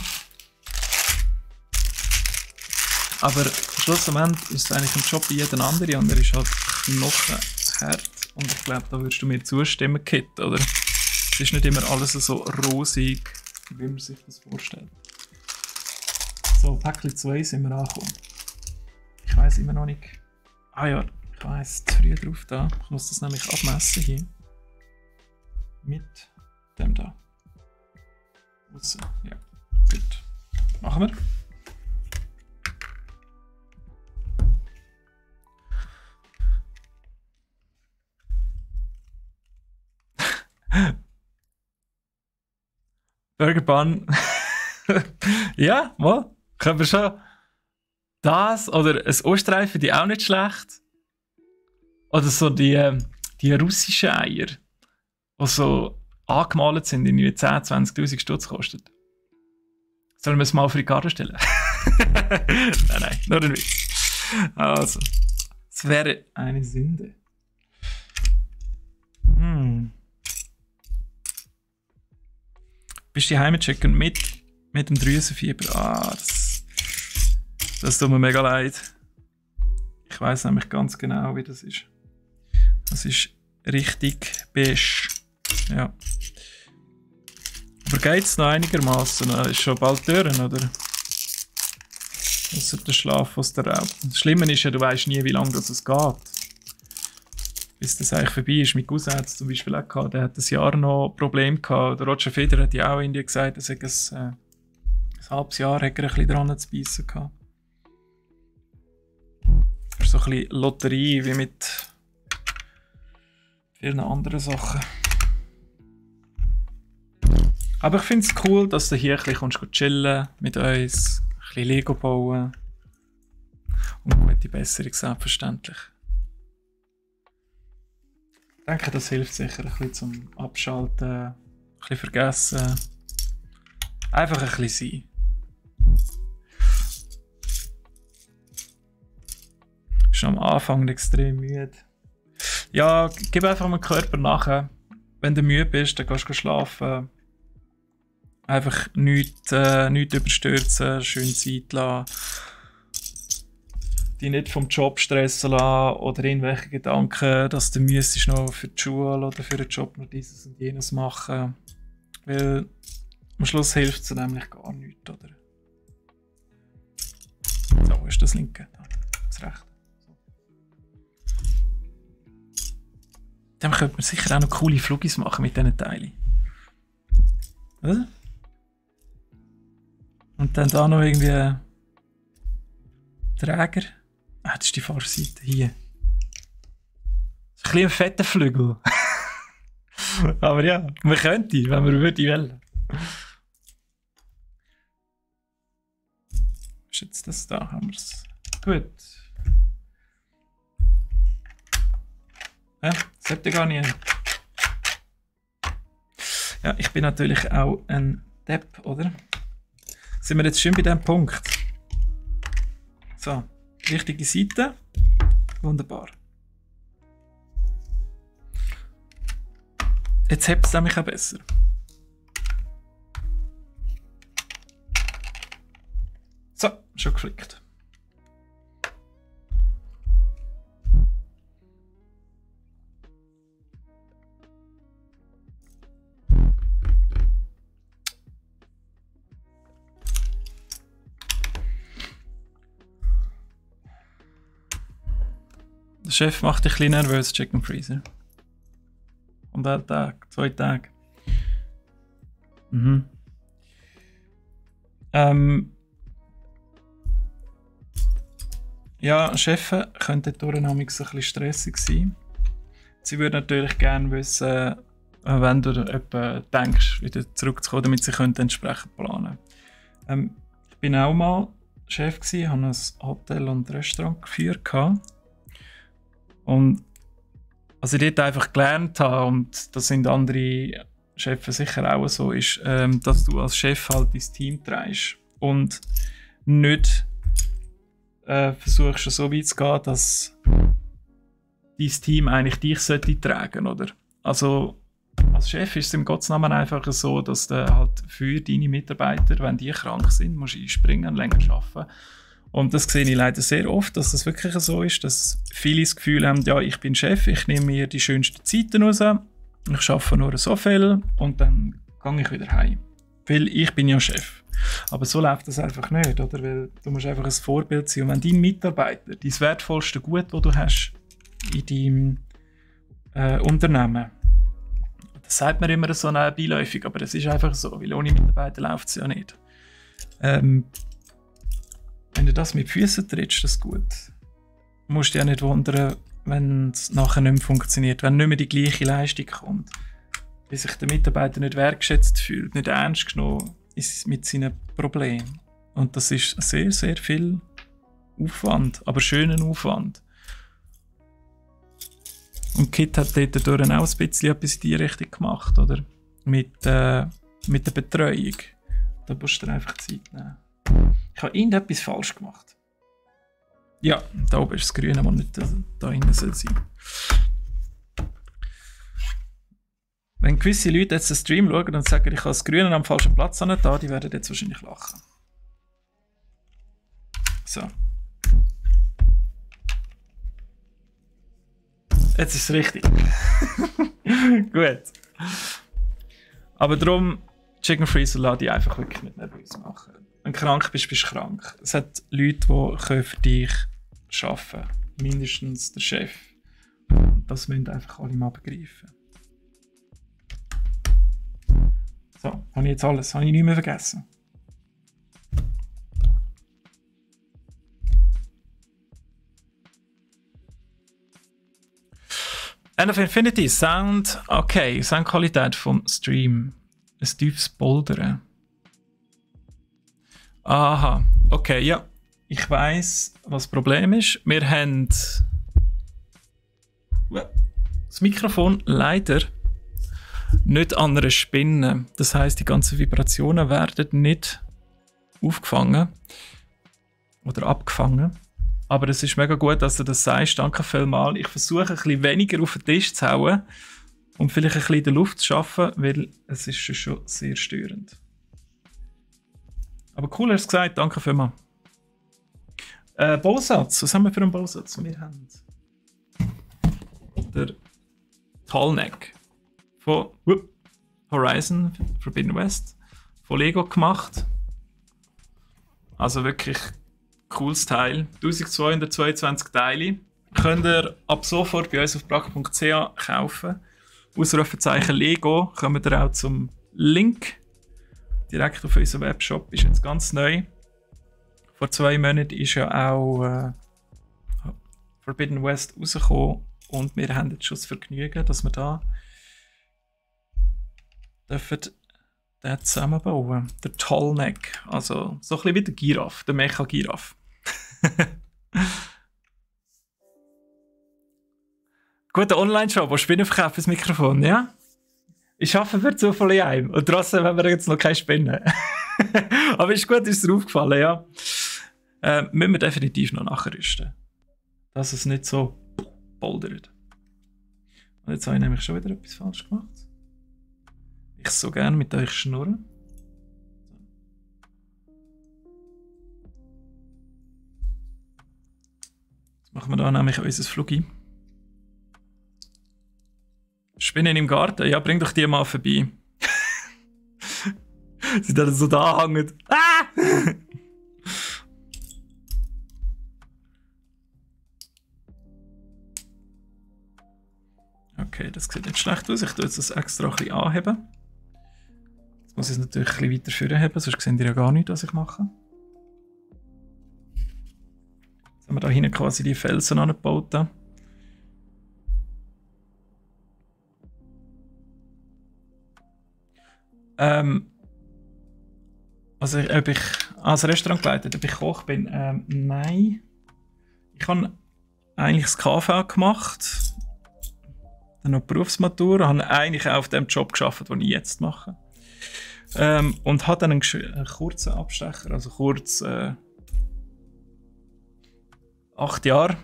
Aber schlussendlich ist es eigentlich ein Job wie jeder andere und er ist halt knochenhart. Und ich glaube, da würdest du mir zustimmen, Kit, oder? Es ist nicht immer alles so rosig, wie man sich das vorstellt. So, Päckchen 2 sind wir angekommen. Ich weiss immer noch nicht. Ah ja, ich weiss, zu früh drauf da. Ich muss das nämlich abmessen hier. Mit dem da. Aussen. Ja, gut. Machen wir. Burger Bun. Ja, mal. Können wir schon. Das oder ein Ostreifen, die auch nicht schlecht. Oder so die russischen Eier, die so angemalt sind, die 10.000, 20.000 Stutz kosten. Sollen wir es mal für die Karte stellen? Nein, nur ein Witz. Also, es wäre eine Sünde. Bist du heimgechecken mit dem Drüsenfieber? Ah, das tut mir mega leid. Ich weiss nämlich ganz genau, wie das ist. Das ist richtig beige. Ja. Aber geht's noch einigermaßen? Ist schon bald durch, oder? Ausser der Schlaf aus der Raubt. Das Schlimme ist ja, du weißt nie, wie lange das geht. Bis das eigentlich vorbei ist. Mein Cousin hat es zum Beispiel auch gehabt, der hat ein Jahr noch Probleme gehabt. Der Roger Federer hat ja auch in dir gesagt, dass er ein halbes Jahr hat er ein bisschen dran zu beißen gehabt. Das ist so ein bisschen Lotterie wie mit vielen anderen Sachen. Aber ich finde es cool, dass du hier ein bisschen chillen mit uns, ein bisschen Lego bauen und gute Besserung, selbstverständlich. Ich denke, das hilft sicher ein bisschen zum Abschalten, ein bisschen vergessen. Einfach ein bisschen sein. Ich bin am Anfang extrem müde. Ja, gib einfach dem Körper nach. Wenn du müde bist, dann gehst du schlafen. Einfach nichts überstürzen, schön Zeit lassen. Die nicht vom Job stressen lassen oder irgendwelche Gedanken, dass du müsstest noch für die Schule oder für den Job noch dieses und jenes machen. Weil am Schluss hilft es nämlich gar nichts, oder? So, wo ist das linke? Da, das rechte. So. Dann könnte man sicher auch noch coole Flugis machen mit diesen Teilen. Oder? Und dann da noch irgendwie Träger. Ah, das ist die Fahrseite hier. Das ist ein bisschen ein fetter Flügel. Aber ja, man könnte, wenn man würde wollen. Was ist jetzt das da? Haben wir es. Gut. Ja, das habt ihr gar nicht. Ja, ich bin natürlich auch ein Depp, oder? Sind wir jetzt schön bei diesem Punkt? So. Richtige Seite. Wunderbar. Jetzt hebt es nämlich auch besser. So, schon geflickt. Der Chef macht dich ein bisschen nervös, Chicken Freezer. Und einen Tag, 2 Tage. Mhm. Ja, Chefs könnten durchaus ein bisschen stressig sein. Sie würden natürlich gerne wissen, wenn du etwa denkst, wieder zurückzukommen, damit sie entsprechend planen können. Ich bin auch mal Chef gsi, habe ein Hotel und Restaurant geführt. Und was ich dort einfach gelernt habe, und das sind andere Chefs sicher auch so, ist, dass du als Chef halt dein Team trägst und nicht versuchst so weit zu gehen, dass dein Team eigentlich dich sollte tragen, oder? Also als Chef ist es im Gottesnamen einfach so, dass du halt für deine Mitarbeiter, wenn die krank sind, musst einspringen, länger arbeiten. Und das sehe ich leider sehr oft, dass das wirklich so ist, dass viele das Gefühl haben, ja, ich bin Chef, ich nehme mir die schönsten Zeiten raus, ich arbeite nur so viel und dann gehe ich wieder heim. Weil ich bin ja Chef. Aber so läuft das einfach nicht, oder? Weil du musst einfach ein Vorbild sein. Und wenn dein Mitarbeiter dein wertvollste Gut, das du hast in deinem Unternehmen, das sagt man immer so beiläufig, aber das ist einfach so, weil ohne Mitarbeiter läuft es ja nicht. Wenn du das mit Füßen trittst, das ist gut. Du musst dich ja nicht wundern, wenn es nachher nicht mehr funktioniert, wenn nicht mehr die gleiche Leistung kommt. Wenn sich der Mitarbeiter nicht wertgeschätzt fühlt, nicht ernst genommen ist mit seinen Problemen. Und das ist sehr, sehr viel Aufwand, aber schönen Aufwand. Und Kit hat dort auch ein bisschen etwas in die Richtung gemacht, oder? Mit der Betreuung. Da musst du dir einfach Zeit nehmen. Ich habe irgendetwas falsch gemacht. Ja, da oben ist das Grüne, das nicht da hinten soll sein. Wenn gewisse Leute jetzt den Stream schauen und sagen, ich habe das Grüne am falschen Platz da, die werden jetzt wahrscheinlich lachen. So. Jetzt ist es richtig. Gut. Aber darum, Chicken Freezer lass dich einfach wirklich nicht nervös machen. Wenn du krank bist, bist du krank. Es hat Leute, die für dich arbeiten können. Mindestens der Chef. Und das müssen einfach alle mal begreifen. So, habe ich jetzt alles? Habe ich nichts mehr vergessen? End of Infinity, Sound, okay, Soundqualität vom Stream. Ein tiefes Poldern. Aha, okay, ja. Ich weiss, was das Problem ist. Wir haben das Mikrofon leider nicht an einer Spinne. Das heisst, die ganzen Vibrationen werden nicht aufgefangen oder abgefangen. Aber es ist mega gut, dass du das sagst. Danke vielmals. Ich versuche ein bisschen weniger auf den Tisch zu hauen und vielleicht ein bisschen in der Luft zu arbeiten, weil es ist schon sehr störend. Aber cool, hast du gesagt. Danke vielmals. Bausatz. Was haben wir für einen Bausatz? Wir haben der Tallneck von Horizon Forbidden West von Lego gemacht. Also wirklich cooles Teil. 1222 Teile. Könnt ihr ab sofort bei uns auf brack.ch kaufen. Ausrufezeichen Lego kommt ihr auch zum Link. Direkt auf unserem Webshop. Ist jetzt ganz neu. Vor 2 Monaten ist ja auch Forbidden West rausgekommen. Und wir haben jetzt schon das Vergnügen, dass wir da dürfen den zusammenbauen. Der Tallneck. Also so ein bisschen wie der Giraffe, der Mecha-Giraffe. Guter Online-Shop, wo Spinnen verkaufen das Mikrofon, ja? Ich arbeite für Zufall in einem. Und trotzdem haben wir jetzt noch keine Spinnen. Aber ist gut, ist dir aufgefallen, ja? Müssen wir definitiv noch nachrüsten. Dass es nicht so poldert. Und jetzt habe ich nämlich schon wieder etwas falsch gemacht. Ich so gerne mit euch schnurren. Jetzt machen wir da nämlich unser Flugi. Spinnen im Garten? Ja, bring doch die mal vorbei. Sie dann so da hängen. Ah! Okay, das sieht nicht schlecht aus. Ich tue jetzt das extra ein bisschen anheben. Jetzt muss ich es natürlich ein bisschen weiter vorheben, sonst seht ihr ja gar nicht, was ich mache. Jetzt haben wir da hinten quasi die Felsen angebaut. Also ob ich das Restaurant geleitet, ob ich Koch bin. Nein. Ich habe eigentlich das KV gemacht. Dann noch die Berufsmatur. Habe eigentlich auch auf dem Job gearbeitet, den ich jetzt mache. Und habe dann einen kurzen Abstecher, also kurz 8 Jahre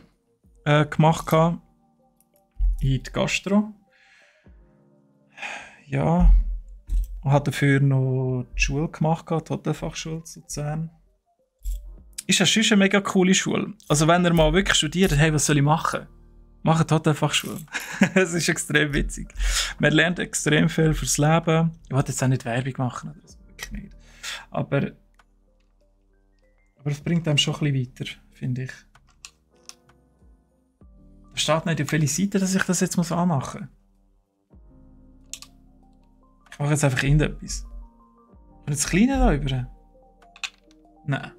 gemacht in die Gastro. Ja, habe dafür noch die Schule gemacht, die Hotelfachschule zu Luzern. Ist ja schon eine mega coole Schule. Also wenn ihr mal wirklich studiert, hey, was soll ich machen? Macht die Hotelfachschule. Es ist extrem witzig. Man lernt extrem viel fürs Leben. Ich wollte jetzt auch nicht Werbung machen, das wirklich nicht. Aber es bringt einem schon ein bisschen weiter, finde ich. Da steht nicht auf welche Seite, dass ich das jetzt anmachen muss. Ich mache jetzt einfach irgendetwas. Und das Kleine da über? Nein.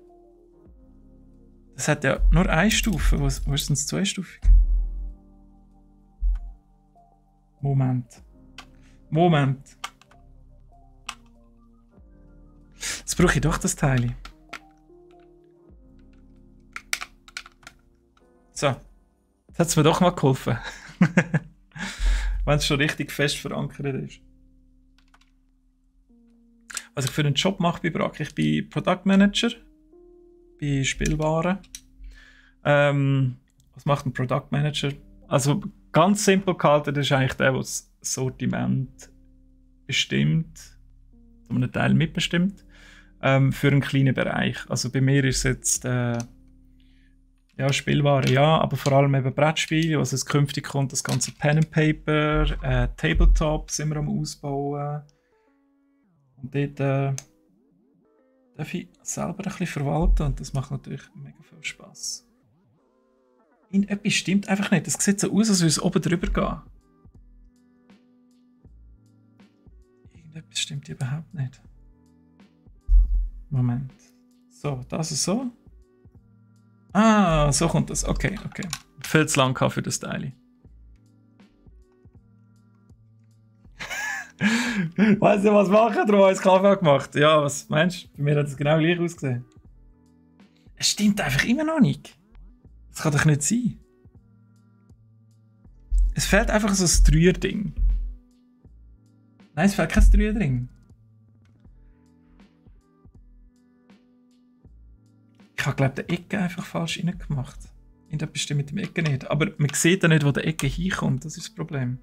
Das hat ja nur eine Stufe. Wo ist denn das zweistufige? Moment. Jetzt brauche ich doch das Teil. So. Jetzt hat es mir doch mal geholfen. Wenn es schon richtig fest verankert ist. Was ich für einen Job mache bei Brack, ich bin Product Manager bei Spielwaren. Was macht ein Product Manager? Also ganz simpel gehalten, das ist eigentlich der das Sortiment bestimmt, einen Teil mitbestimmt, für einen kleinen Bereich. Also bei mir ist es jetzt ja, Spielwaren, ja, aber vor allem eben Brettspiele, also es künftig kommt das ganze Pen and Paper, Tabletop sind wir am Ausbauen. Und dort darf ich selber ein bisschen verwalten und das macht natürlich mega viel Spass. Etwas stimmt einfach nicht. Es sieht so aus, als würde es oben drüber gehen. Irgendetwas stimmt überhaupt nicht. Moment. So, das ist so. Ah, so kommt das. Okay. Viel zu lang für das Teil. Weißt du, was machen? Darum habe ich Kaffee gemacht. Ja, was meinst du? Bei mir hat es genau gleich ausgesehen. Es stimmt einfach immer noch nicht. Das kann doch nicht sein. Es fehlt einfach so ein Dreier-Ding. Nein, es fehlt kein Dreier-Ding. Ich habe, glaube ich, die Ecke einfach falsch reingemacht. Irgendetwas stimmt mit dem Ecke nicht. Aber man sieht ja nicht, wo die Ecke hinkommt. Das ist das Problem.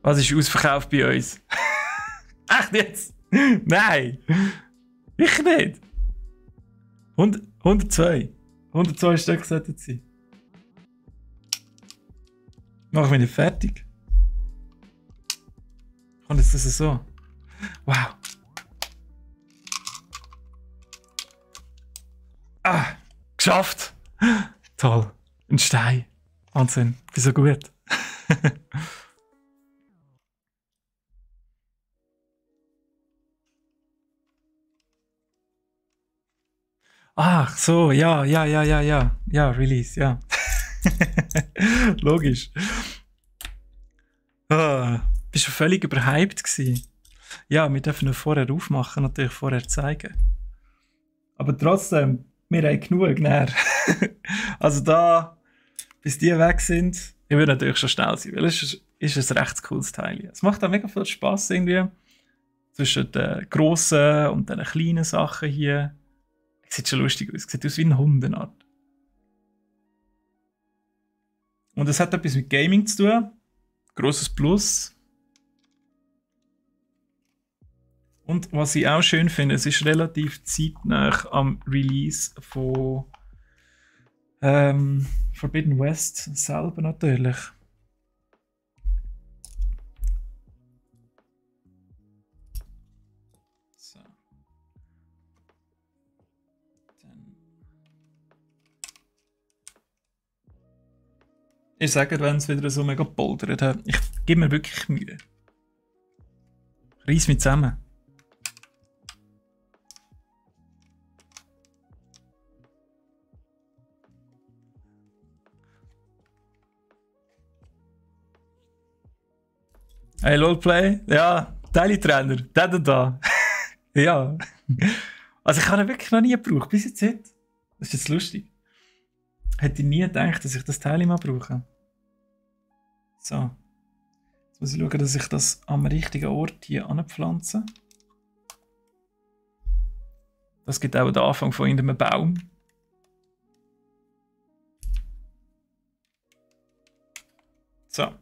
Was ist ausverkauft bei uns? Echt jetzt? Nein! Ich nicht! 102. 102 Stück sollten es sein. Mach mich nicht fertig. Und jetzt ist es so. Wow. Ah! Geschafft! Toll. Ein Stein. Wahnsinn. Wie so gut. Ach so, ja, Release, ja. Logisch. Bist du völlig überhyped gewesen? Ja, wir dürfen ihn vorher aufmachen, natürlich vorher zeigen. Aber trotzdem, wir haben genug näher. Also da, bis die weg sind, ich würde natürlich schon schnell sein, weil es ist ein recht cooles Teil. Es macht auch mega viel Spass irgendwie. Zwischen den grossen und den kleinen Sachen hier. Sieht schon lustig aus. Sieht aus wie eine Hundenart. Und es hat etwas mit Gaming zu tun. Grosses Plus. Und was ich auch schön finde, es ist relativ zeitnah am Release von Forbidden West selber natürlich. Ich sage, wenn es wieder so mega poldert hat, ich gebe mir wirklich Mühe. Reiss mich zusammen. Hey, Lolplay? Ja, Teile-Trainer, der da. Ja. Also ich habe ihn wirklich noch nie gebraucht, bis jetzt nicht. Das ist jetzt lustig. Hätte ich nie gedacht, dass ich das Teil mal brauche. So. Jetzt muss ich schauen, dass ich das am richtigen Ort hier anpflanze. Das gibt auch den Anfang von irgendeinem Baum. So.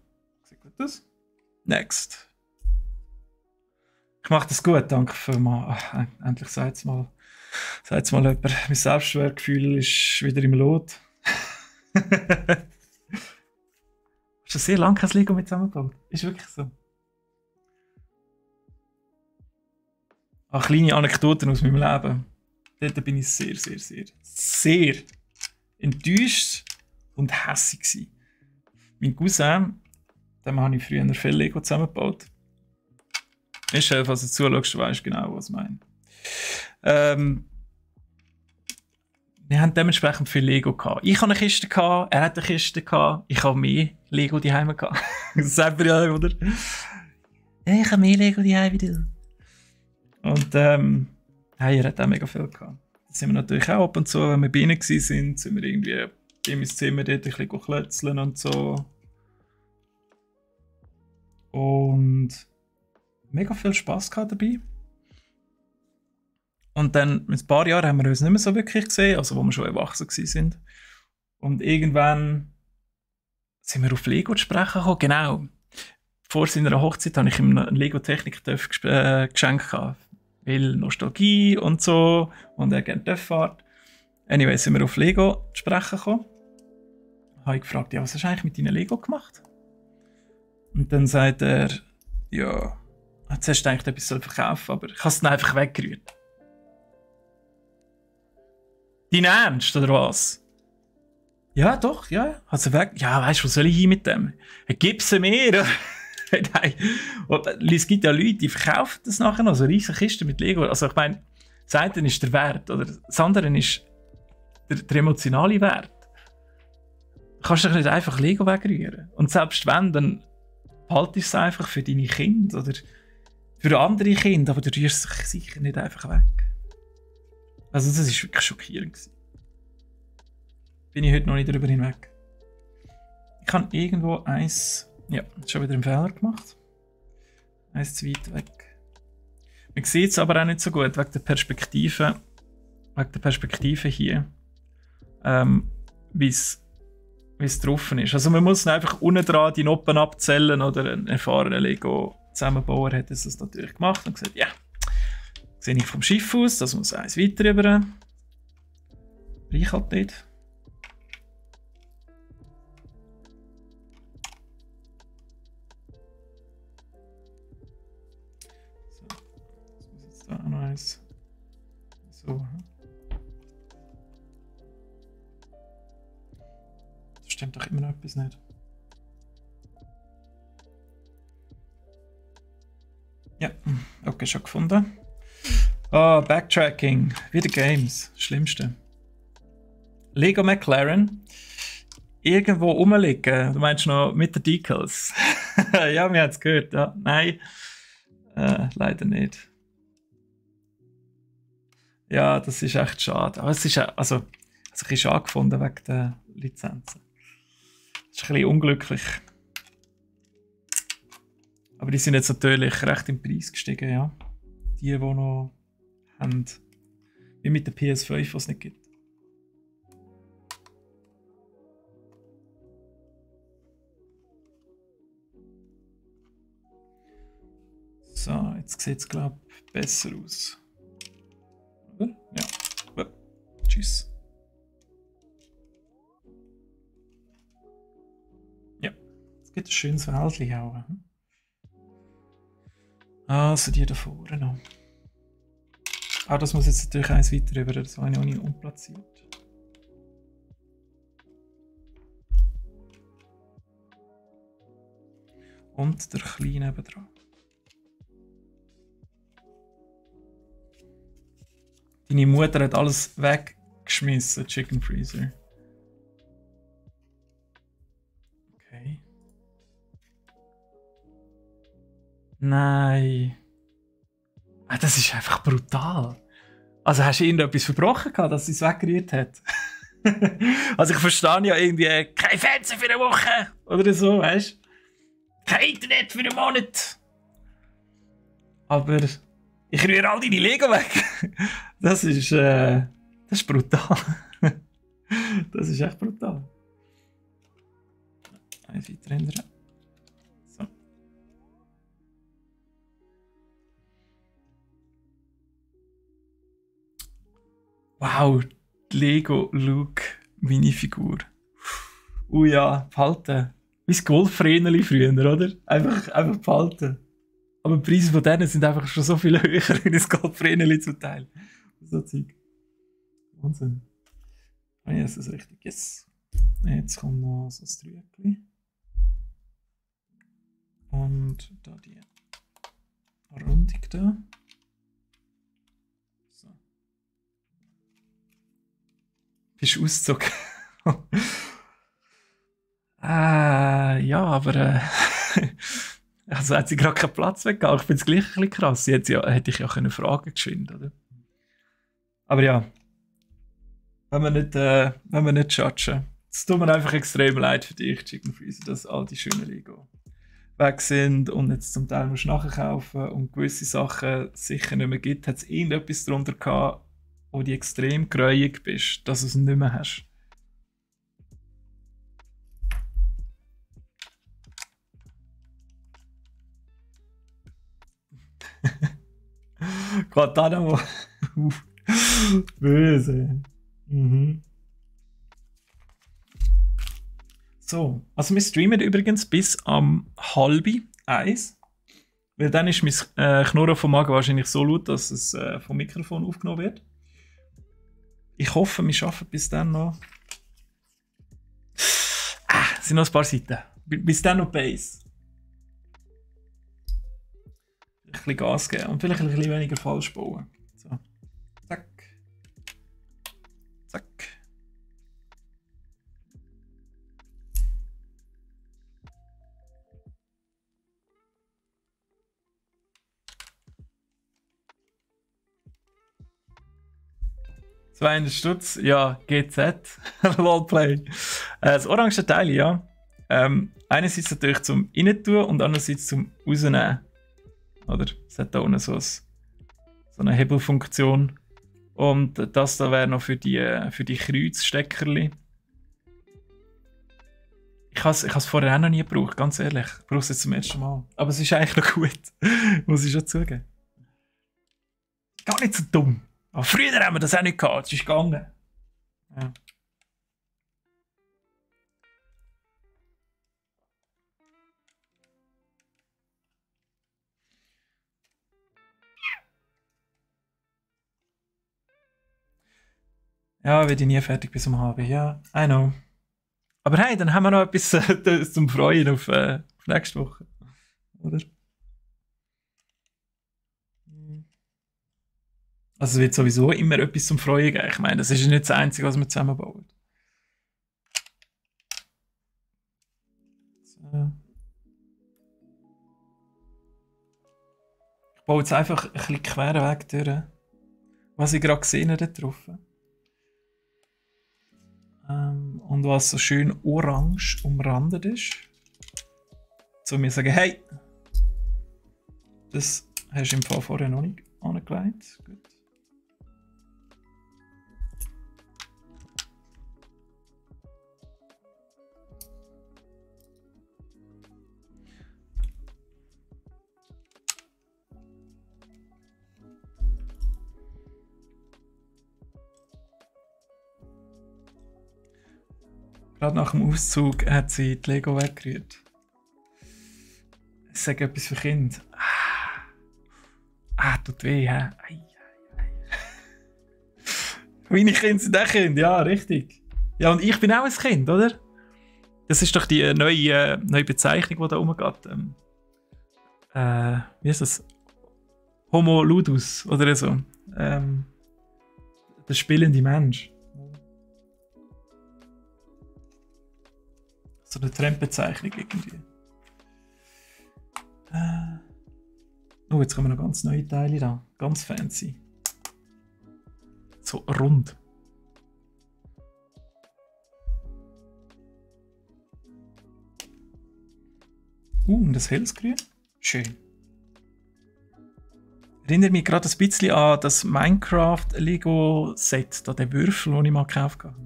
Sieht gut aus. Next. Ich mache das gut, danke für mal. Endlich sagt es mal jemand. Mein Selbstwertgefühl ist wieder im Lot. Hast du sehr lange kein Lego mit zusammengebaut? Ist wirklich so. Ach, kleine Anekdoten aus meinem Leben. Dort bin ich sehr enttäuscht und hässig gewesen. Mein Cousin, dem habe ich früher viel Lego zusammengebaut. Ist falls du zuschaust, du weißt genau, was ich meine. Wir haben dementsprechend viel Lego gehabt. Ich hatte eine Kiste, er hat eine Kiste, ich habe mehr Lego daheim gehabt. Das sagt man ja, oder? Ja, ich habe mehr Lego daheim wie du. Und er hat auch mega viel gehabt. Da sind wir natürlich auch ab und zu, wenn wir bei ihnen waren, sind wir irgendwie in mein Zimmer dort ein bisschen klötzeln und so. Und mega viel Spass gehabt dabei. Und dann, mit ein paar Jahren, haben wir uns nicht mehr so wirklich gesehen, also wo wir schon erwachsen waren. Und irgendwann sind wir auf Lego zu sprechen gekommen. Genau. Vor seiner Hochzeit habe ich ihm einen Lego-Technik-Töff geschenkt. Weil Nostalgie und so. Und er gerne Töfffahrt. Anyway, sind wir auf Lego zu sprechen gekommen. Habe ich gefragt, ja, was hast du eigentlich mit deinen Lego gemacht? Und dann sagt er, ja, jetzt hast du eigentlich etwas verkaufen, aber ich habe es dann einfach weggerührt. Dein Ernst, oder was? Ja, doch, ja. Also weg. Ja, weißt du, was soll ich hin mit dem? Gib sie mir. Nein. Und es gibt ja Leute, die verkaufen das nachher noch, so riesige Kisten mit Lego. Also ich meine, das eine ist der Wert, oder das andere ist der emotionale Wert. Du kannst doch nicht einfach Lego wegrühren. Und selbst wenn, dann behaltest du es einfach für deine Kinder oder für andere Kinder, aber du rührst es sicher nicht einfach weg. Also das war wirklich schockierend. Bin ich heute noch nicht darüber hinweg. Ich habe irgendwo eins... Ja, schon wieder einen Fehler gemacht. Eins zu weit weg. Man sieht es aber auch nicht so gut, wegen der Perspektive. Wegen der Perspektive hier. Wie es drauf ist. Also man muss einfach unten dran die Noppen abzählen, oder ein erfahrener Lego-Zusammenbauer hat das natürlich gemacht und gesagt, ja, sehe ich vom Schiff aus, das muss eins weiter rüber. Ich halt nicht. So, das muss jetzt da auch noch eins. So. Da stimmt doch immer noch etwas nicht. Ja, okay, schon gefunden. Ah, Backtracking. Wieder Games. Schlimmste. Lego McLaren. Irgendwo rumliegen. Du meinst noch mit den Decals? Ja, wir haben es gehört. Ja. Nein. Leider nicht. Ja, das ist echt schade. Aber es ist also ein bisschen schade gefunden wegen der Lizenzen. Das ist ein bisschen unglücklich. Aber die sind jetzt natürlich recht im Preis gestiegen, ja. Die noch haben. Wie mit der PS5, was es nicht gibt. So, jetzt sieht es, glaube ich, besser aus. Oder? Ja. Tschüss. Ja, es gibt ein schönes Wäldchen auch. Also die da vorne noch. Ah, das muss jetzt natürlich eins weiter rüber, das habe ich auch nicht unplatziert. Und der kleine nebendran. Deine Mutter hat alles weggeschmissen, Chicken Freezer. Okay. Nein. Das ist einfach brutal. Also hast du irgendetwas verbrochen gehabt, dass sie es weggerührt hat? Also ich verstehe ja irgendwie, kein Fernsehen für eine Woche oder so, weißt du? Kein Internet für einen Monat. Aber ich rühre all deine Lego weg. Das ist brutal. Das ist echt brutal. Eins weiter ändern. So. Wow, Lego Luke Minifigur. Ja, behalten. Wie das Golf-Vreneli früher, oder? Einfach behalten. Aber die Preise von denen sind einfach schon so viel höher wie das Golf-Vreneli zum Teil. So Zeug. Wahnsinn. Ah ja, ist das richtig? Yes. Jetzt kommt noch so ein Dreieckchen. Und da die Rundung da. So. Bist du ausgezogen? Ja, aber also hat sie gerade keinen Platz weggegangen. Ich finde es gleich ein bisschen krass. Sie hätte ich ja können fragen geschwind, oder? Aber ja, wenn wir nicht judgen. Es tut mir einfach extrem leid für dich, Chicken Freezer, dass all die schönen Lego weg sind und jetzt zum Teil musst du nachkaufen und gewisse Sachen sicher nicht mehr gibt. Hat es irgendetwas darunter gehabt, wo du extrem gräuig bist, dass du es nicht mehr hast? Guantanamo. Böse. Mhm. So, also wir streamen übrigens bis am 12:30. Weil dann ist mein Knurren vom Magen wahrscheinlich so laut, dass es vom Mikrofon aufgenommen wird. Ich hoffe, wir schaffen bis dann noch. Es sind noch ein paar Seiten. Bis dann noch Base. Ein bisschen Gas geben und vielleicht ein bisschen weniger falsch bauen. So. Zack. Zack. Stutz, ja, GZ, Roleplay. Das orange Teil, ja. Einerseits natürlich zum Reintun und andererseits zum Rausnehmen. Oder? Es hat da unten so eine Hebelfunktion. Und das da wäre noch für die Kreuzsteckerli. Ich habe es vorher auch noch nie gebraucht, ganz ehrlich. Ich brauche es jetzt zum ersten Mal. Aber es ist eigentlich noch gut. Muss ich schon zugeben. Gar nicht so dumm. Aber früher haben wir das auch nicht gehabt. Es ist gegangen. Ja. Ja, werde ich nie fertig bis um halb. Ja, I know. Aber hey, dann haben wir noch etwas zum Freuen auf nächste Woche. Oder? Also es wird sowieso immer etwas zum Freuen geben. Ich meine, das ist nicht das Einzige, was wir zusammenbauen. So. Ich baue jetzt einfach ein bisschen queren Weg durch, was ich gerade gesehen habe drauf. Und was so schön orange umrandet ist. So mir sagen, hey, das hast du im Fall vorher noch nicht angelegt. Gut. Gerade nach dem Auszug hat sie die Lego weggerührt. Ich sage etwas für Kinder. Tut weh, hä? Meine Kinder sind auch Kinder, ja, richtig. Ja, und ich bin auch ein Kind, oder? Das ist doch die neue Bezeichnung, die da rumgeht. Wie ist das? Homo ludus oder so. Der spielende Mensch. So eine Trendbezeichnung irgendwie. Oh, jetzt kommen noch ganz neue Teile da. Ganz fancy. So rund. Und das helles Grün. Schön. Erinnert mich gerade ein bisschen an das Minecraft-Lego-Set, da der Würfel, den ich mal gekauft habe.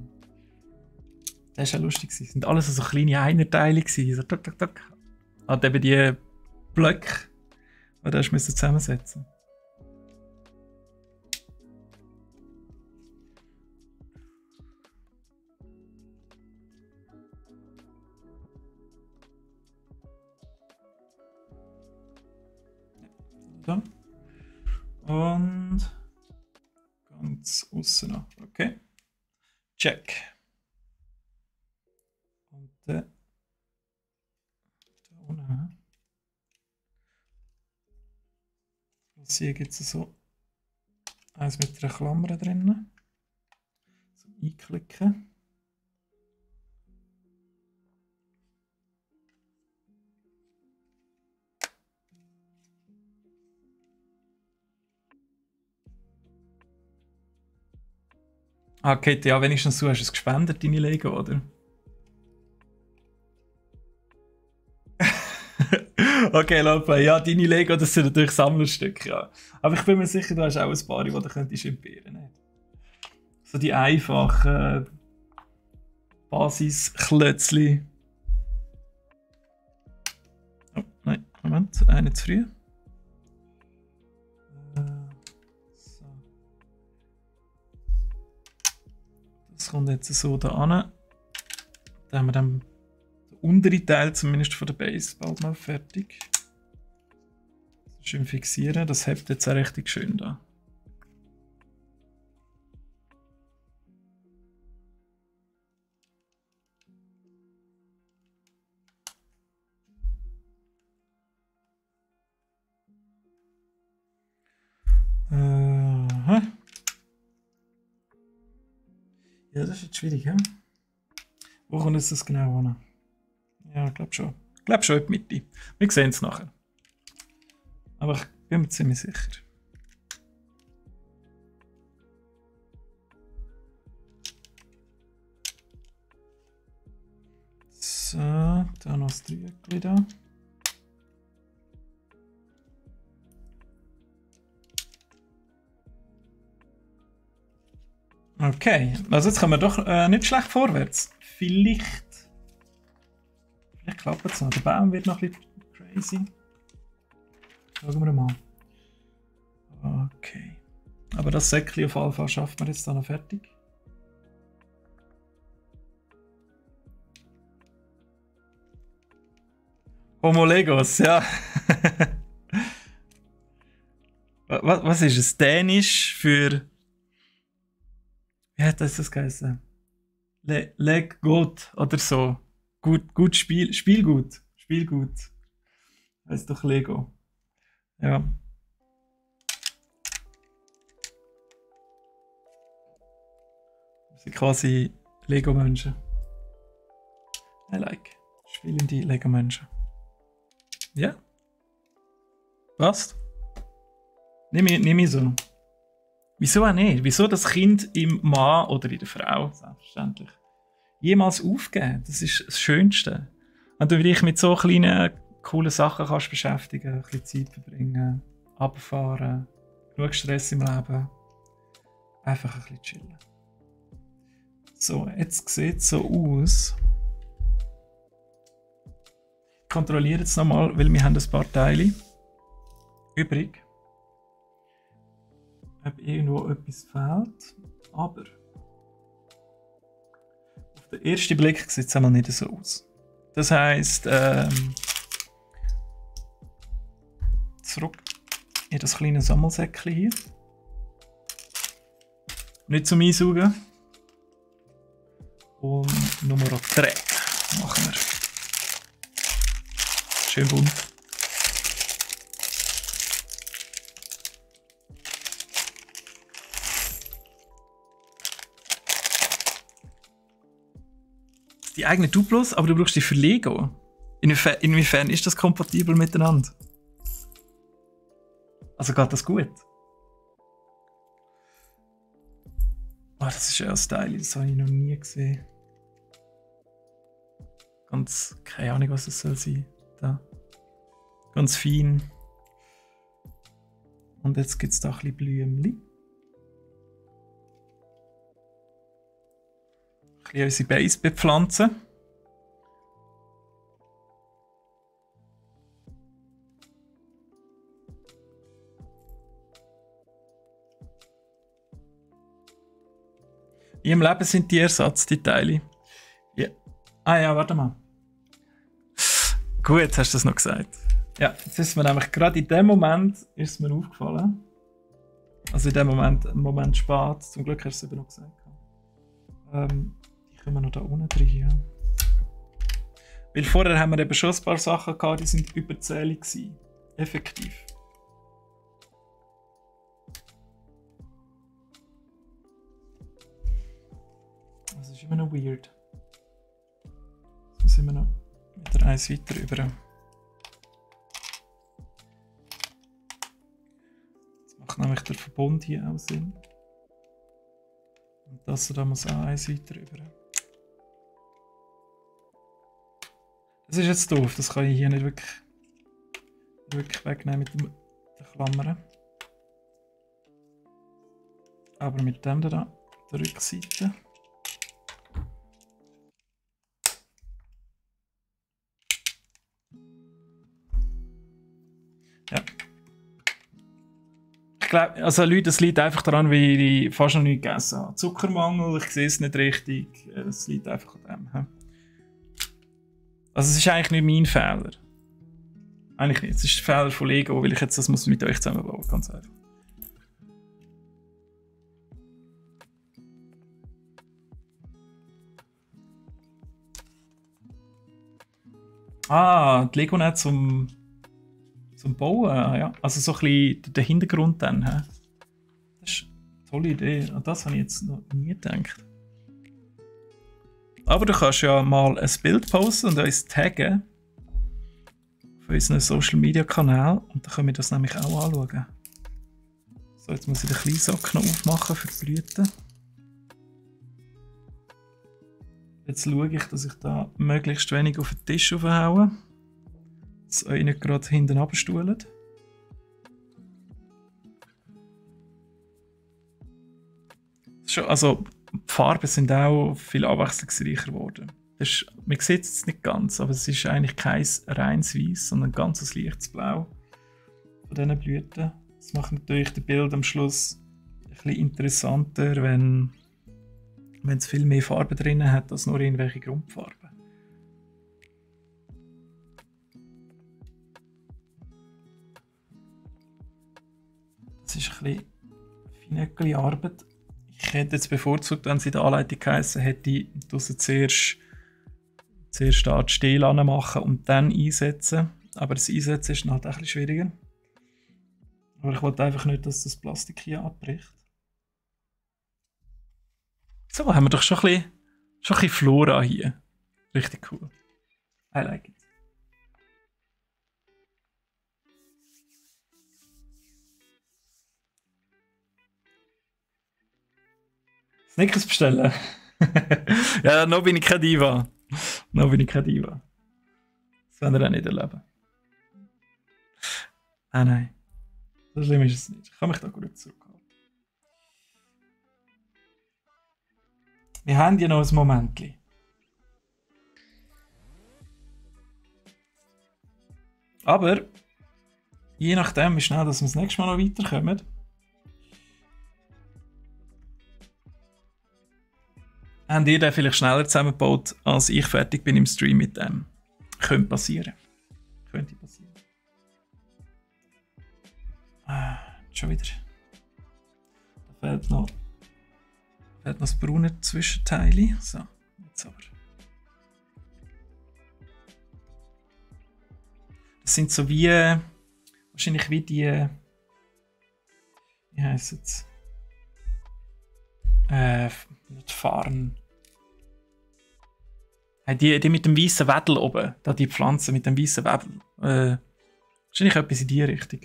Das war ja lustig. Es sind alles so kleine Einerteile. So tuk, tuk, tuk. Und eben die Blöcke, die du zusammensetzen musst. Und ganz außen noch. Okay. Check. Und da unten. Das hier gibt es so eins mit einer Klammer drin. So einklicken. Ah, Kate, ja, wenigstens so hast du es gespendet, deine Lego, oder? Okay, Lope, ja, deine Lego, das sind natürlich Sammlerstücke, ja. Aber ich bin mir sicher, du hast auch ein paar, die du könntest entbehren. So die einfachen Basisklötzli. Oh, nein, Moment, eine zu früh. So. Das kommt jetzt so da an. Da haben wir dann den unteren Teil zumindest von der Base bald mal fertig. Schön fixieren, das hebt jetzt auch richtig schön da. Ja, das ist jetzt schwierig, ja? Wo kommt jetzt das genau an? Ja, ich glaube schon. Ich glaube schon in die Mitte. Wir sehen es nachher. Aber ich bin mir ziemlich sicher. So, da noch das Dreieck da. Okay, also jetzt kommen wir doch nicht schlecht vorwärts. Vielleicht klappt es noch. Der Baum wird noch ein bisschen crazy. Schauen wir mal. Okay. Aber das Säckchen auf jeden Fall schafft man jetzt dann noch fertig. Homo Legos, ja. Was ist es? Dänisch für... Wie hat das geheißen? Leg gut oder so. Gut Spielgut. Spielgut. Heißt doch Lego. Ja. Das sind quasi Lego-Menschen. I like. Spielende Lego-Menschen. Ja. Passt. Nimm ich so. Wieso auch nicht? Wieso das Kind im Mann oder in der Frau, selbstverständlich, jemals aufgeben? Das ist das Schönste. Wenn du dich mit so kleinen, coolen Sachen kannst beschäftigen, ein bisschen Zeit verbringen, runterfahren, genug Stress im Leben, einfach ein bisschen chillen. So, jetzt sieht es so aus. Ich kontrolliere jetzt nochmal, weil wir haben ein paar Teile übrig. Ob irgendwo etwas fehlt, aber auf den ersten Blick sieht es einmal nicht so aus. Das heisst, zurück in das kleine Sammelsäckchen hier. Nicht zum Einsaugen. Und Nummer 3 machen wir. Schön bunt. Die eigene Duplos, aber du brauchst die für Lego. Inwiefern ist das kompatibel miteinander? Also geht das gut? Ah, das ist ja ein Style, das habe ich noch nie gesehen. Ganz, keine Ahnung, was es soll sein. Da. Ganz fein. Und jetzt gibt es da ein bisschen Blümchen. Ein bisschen unsere Base bepflanzen. In ihrem Leben sind die Ersatzteile. Ja. Ah ja, warte mal. Gut, hast du das noch gesagt. Ja, jetzt ist mir nämlich gerade in dem Moment ist mir aufgefallen. Also in dem Moment spät. Zum Glück hast du es eben noch gesagt. Die kommen noch da unten drin. Ja. Weil vorher haben wir eben schon ein paar Sachen gehabt, die sind überzählig gewesen. Effektiv. Das ist immer noch weird. Jetzt sind wir noch wieder eins weiter über. Jetzt macht nämlich der Verbund hier auch Sinn. Und das da muss auch eins weiter über. Das ist jetzt doof, das kann ich hier nicht wirklich wegnehmen mit den Klammern. Aber mit dem da, der Rückseite. Ja. Ich glaube, also Leute, es liegt einfach daran, wie ich fast noch nichts gegessen habe. Zuckermangel, ich sehe es nicht richtig. Es liegt einfach an dem. Also es ist eigentlich nicht mein Fehler. Eigentlich nicht. Es ist der Fehler von Lego, weil ich jetzt das muss mit euch zusammenbauen. Ganz einfach. Ah, die Lego nicht zum Bauen, ja. Also so ein bisschen der Hintergrund dann. He? Das ist eine tolle Idee. An das habe ich jetzt noch nie gedacht. Aber du kannst ja mal ein Bild posten und uns taggen auf unseren Social Media Kanal und dann können wir das nämlich auch anschauen. So, jetzt muss ich den kleinen Sack noch aufmachen für die Blüten. Jetzt schaue ich, dass ich da möglichst wenig auf den Tisch aufhaue. Dass euch nicht gerade hinten abstuhlt. Also die Farben sind auch viel abwechslungsreicher geworden. Man sieht es jetzt nicht ganz, aber es ist eigentlich kein reines Weiß, sondern ein ganz leichtes Blau von diesen Blüten. Das macht natürlich das Bild am Schluss ein bisschen interessanter, wenn es viel mehr Farben drin hat als nur irgendwelche Grundfarben. Das ist ein bisschen feine Arbeit. Ich hätte jetzt bevorzugt, wenn es in der Anleitung geheißen hätte, zuerst die Art Stiel machen und dann einsetzen. Aber das Einsetzen ist halt ein bisschen schwieriger. Aber ich wollte einfach nicht, dass das Plastik hier abbricht. So, haben wir doch schon ein bisschen Flora hier. Richtig cool. I like it. Snickers bestellen. Ja, noch bin ich kein Diva. Das werden wir auch nicht erleben. Ah nein. So schlimm ist es nicht. Ich kann mich da gut zurückhalten. Wir haben ja noch ein Momentchen. Aber je nachdem, wie schnell dass wir das nächste Mal noch weiterkommen, habt ihr den vielleicht schneller zusammengebaut, als ich fertig bin im Stream mit dem. Könnte passieren. Schon wieder. Da fehlt noch das braune Zwischenteil. So, jetzt aber. Das sind so wie, wahrscheinlich wie die, wie heisst es? Nicht Farn. Die mit dem weißen Wedel oben. Da die Pflanze mit dem weißen Wedel. Wahrscheinlich etwas in die Richtung.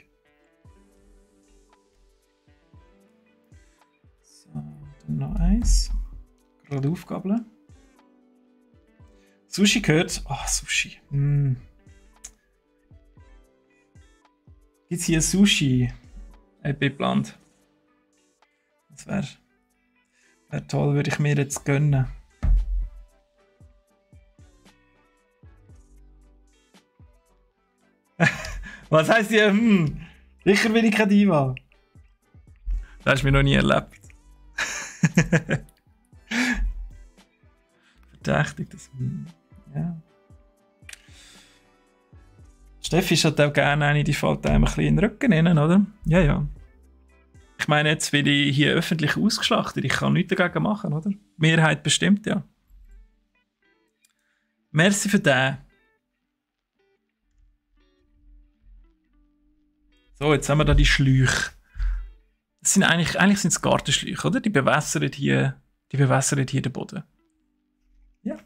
noch eins. Gerade aufgabeln. Sushi gehört. Ah, Sushi. Gibt es hier Sushi? Epiplant. Das wäre toll, würde ich mir jetzt gönnen. Was heisst hier? Sicher bin ich kein Diva. Das hast du mir noch nie erlebt. Verdächtig, das. Ja. Steffi ist halt auch gerne eine, die fällt einem ein bisschen in den Rücken rein, oder? Ja, ja. Ich meine, jetzt werde ich hier öffentlich ausgeschlachtet. Ich kann nichts dagegen machen, oder? Die Mehrheit bestimmt, ja. Merci für den. So, jetzt haben wir da die Schläuche. Das sind eigentlich sind es Gartenschläuche, oder? Die bewässern hier den Boden. Ja,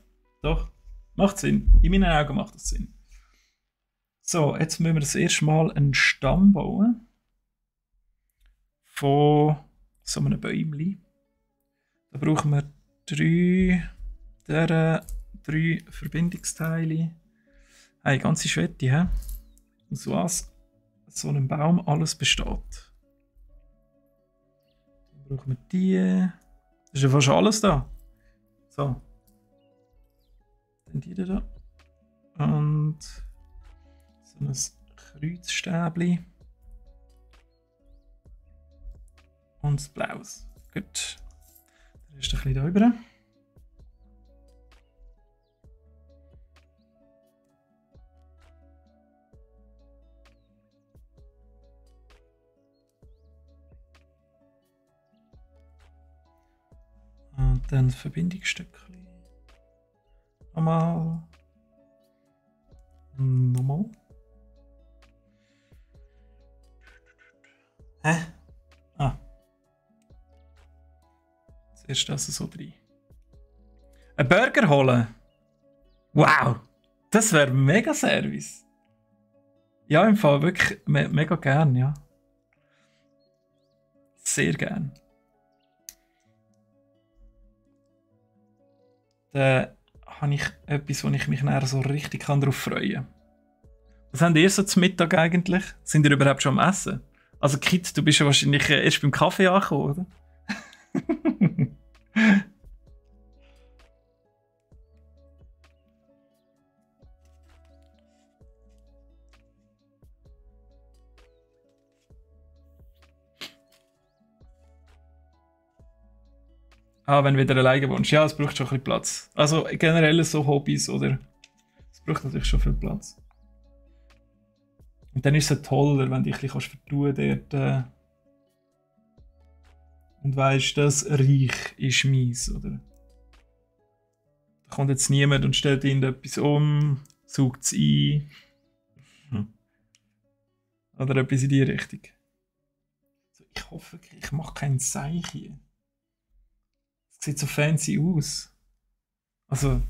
doch. Macht Sinn. In meinen Augen macht das Sinn. So, jetzt müssen wir das erste Mal einen Stamm bauen. Von so einem Bäumchen. Da brauchen wir drei Verbindungsteile. Eine ganze Schwette, hä? Aus was so einem Baum alles besteht. Dann brauchen wir die. Das ist ja fast alles da. So. Dann die da. Und so ein Kreuzstäbli. Und das Blaues. Gut. Dann ist ein bisschen da rüber. Und dann das Verbindungsstückchen. Nochmal. Nochmal. Hä? Ah. Zuerst das so drin. Einen Burger holen? Wow! Das wäre mega Service. Ja, im Fall wirklich mega gern, ja. Sehr gern. Dann habe ich etwas, wo ich mich nachher so richtig darauf freuen kann. Was habt ihr so zum Mittag eigentlich? Sind ihr überhaupt schon am Essen? Also Kit, du bist ja wahrscheinlich erst beim Kaffee angekommen, oder? Wenn du wieder alleine wohnst. Ja, es braucht schon ein bisschen Platz. Also generell so Hobbys, oder? Es braucht natürlich schon viel Platz. Und dann ist es toller, wenn du dich ein bisschen vertun dort. Und weisst, das Reich ist meins, oder? Da kommt jetzt niemand und stellt irgendetwas um, saugt es ein. Oder etwas in die Richtung. So, ich hoffe, ich mache keinen Seich hier. Das sieht so fancy aus. Also,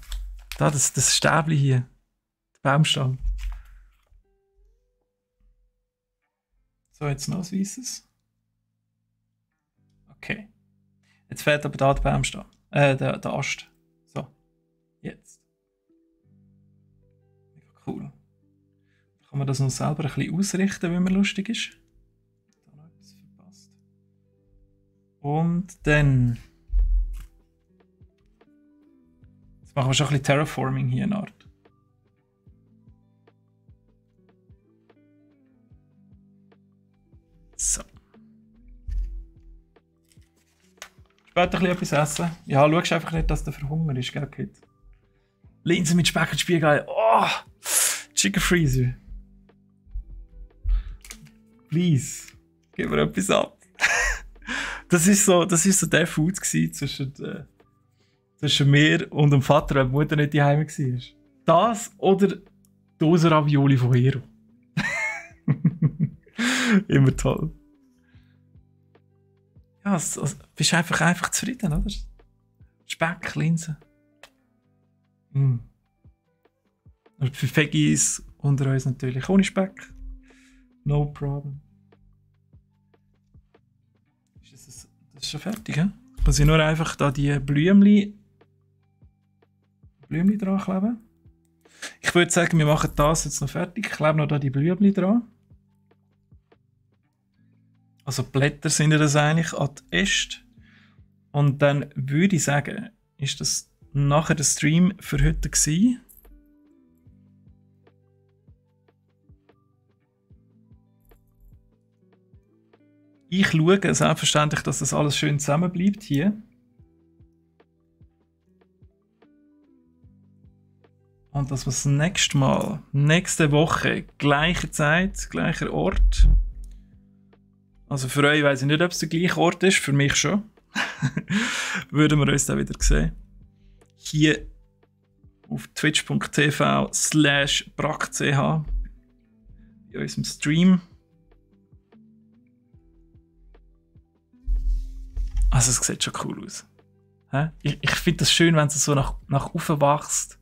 da, das Stäbli hier. Der Baumstamm. So, jetzt noch ein weisses. Okay. Jetzt fehlt aber da der Baumstamm. Der Ast. So. Jetzt. Mega cool. Dann kann man das noch selber ein bisschen ausrichten, wenn man lustig ist. Da noch etwas verpasst. Und dann. Jetzt machen wir schon ein bisschen Terraforming hier in Art. So. Später ein bisschen etwas essen. Ja, schau einfach nicht, dass der verhungert ist, gell, Kid? Linsen mit Speck und Spiegelei. Oh! Chicken Freezer. Please. Gib mir etwas ab. Das ist so der Food zwischen mir und dem Vater, wenn die Mutter nicht daheim war. Das oder Dose Ravioli von Hero. Immer toll. Ja, bist einfach zufrieden, oder? Speck, Linsen. Und für Veggies unter uns natürlich ohne Speck. No problem. Das ist schon fertig, hä? muss ich nur einfach da die Blümchen dran kleben. Ich würde sagen, wir machen das jetzt noch fertig. Ich klebe noch da die Blümchen dran. Also die Blätter sind ja das eigentlich an die Äste. Und dann würde ich sagen, ist das nachher der Stream für heute gewesen. Ich schaue selbstverständlich, dass das alles schön zusammenbleibt hier. Und dass wir das nächste Mal, nächste Woche, gleiche Zeit, gleicher Ort. Also für euch weiss ich nicht, ob es der gleiche Ort ist, für mich schon. Würden wir uns dann wieder sehen. Hier auf twitch.tv/brack.ch in unserem Stream. Also es sieht schon cool aus. Ich finde das schön, wenn es so nach oben wächst.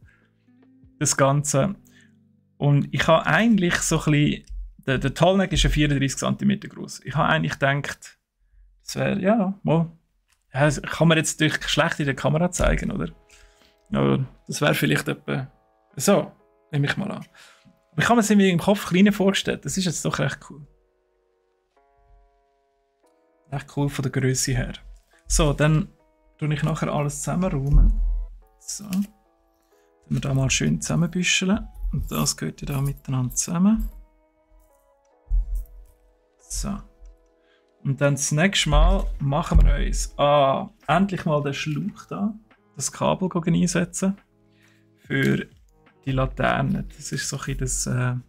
Das Ganze. Und ich habe eigentlich so ein bisschen... Der Tallneck ist ja 34 cm groß. Ich habe eigentlich gedacht, das wäre, ja, mal... Ja, das kann man jetzt natürlich schlecht in der Kamera zeigen, oder? Aber das wäre vielleicht etwa... So, nehme ich mal an. Aber ich habe mir es irgendwie im Kopf kleiner vorgestellt. Das ist jetzt doch recht cool. Recht cool von der Größe her. So, dann tue ich nachher alles zusammenräumen. So. Dann wir da mal schön zusammenbüscheln. Und das gehört ja da miteinander zusammen. So. Und dann das nächste Mal machen wir uns endlich mal den Schlauch da, das Kabel einsetzen für die Laterne. Das ist so ein bisschen das, wie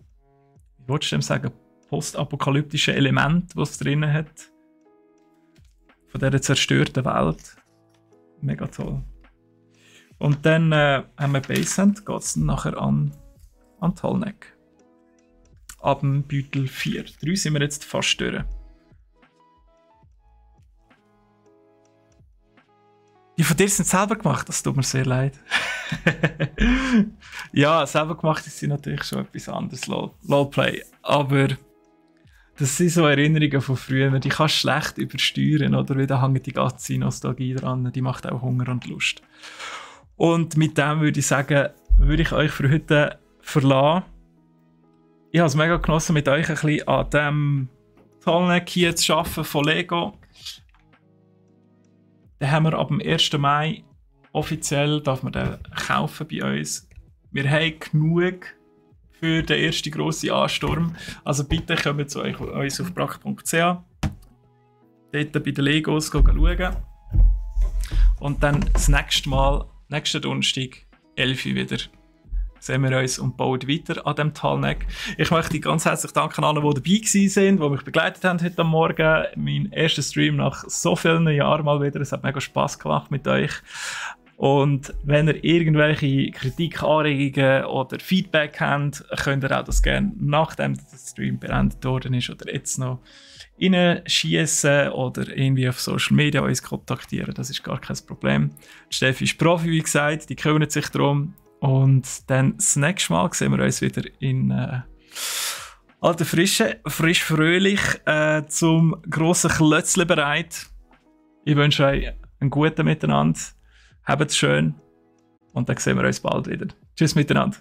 würdest du dem sagen, postapokalyptische Element, das es drin hat. Von dieser zerstörten Welt. Mega toll. Und dann haben wir Basshand, geht es nachher an Tallneck. Ab dem Beutel 4. 3 sind wir jetzt fast durch. Die von dir sind selber gemacht, das tut mir sehr leid. Ja, selber gemacht sind natürlich schon etwas anderes, LOL-Play. Aber das sind so Erinnerungen von früher, die kannst du schlecht übersteuern, oder? Weil da hängt die ganze Nostalgie dran, die macht auch Hunger und Lust. Und mit dem würde ich sagen, würde ich euch für heute verlassen. Ich habe es mega genossen, mit euch ein bisschen an diesem Tallneck hier zu arbeiten von Lego. Den haben wir ab dem 1. Mai offiziell, darf man den kaufen bei uns. Wir haben genug für den ersten grossen Ansturm. Also bitte kommt zu uns auf brack.ch. Dort bei den Legos schauen. Und dann das nächste Mal, nächsten Donnerstag, 11 Uhr wieder, sehen wir uns und bauen weiter an diesem Tallneck. Ich möchte ganz herzlich danken an alle, die dabei waren, die mich begleitet haben heute Morgen. Mein erster Stream nach so vielen Jahren mal wieder. Es hat mega Spass gemacht mit euch. Und wenn ihr irgendwelche Kritik, Anregungen oder Feedback habt, könnt ihr auch das gerne, nachdem der Stream beendet worden ist oder jetzt noch reinschiessen oder irgendwie auf Social Media uns kontaktieren. Das ist gar kein Problem. Die Steffi ist Profi, wie gesagt, die kümmert sich darum. Und dann das nächste Mal sehen wir uns wieder in alter Frische, frisch fröhlich, zum grossen Klötzle bereit. Ich wünsche euch einen guten Miteinander. Habt es schön und dann sehen wir uns bald wieder. Tschüss miteinander.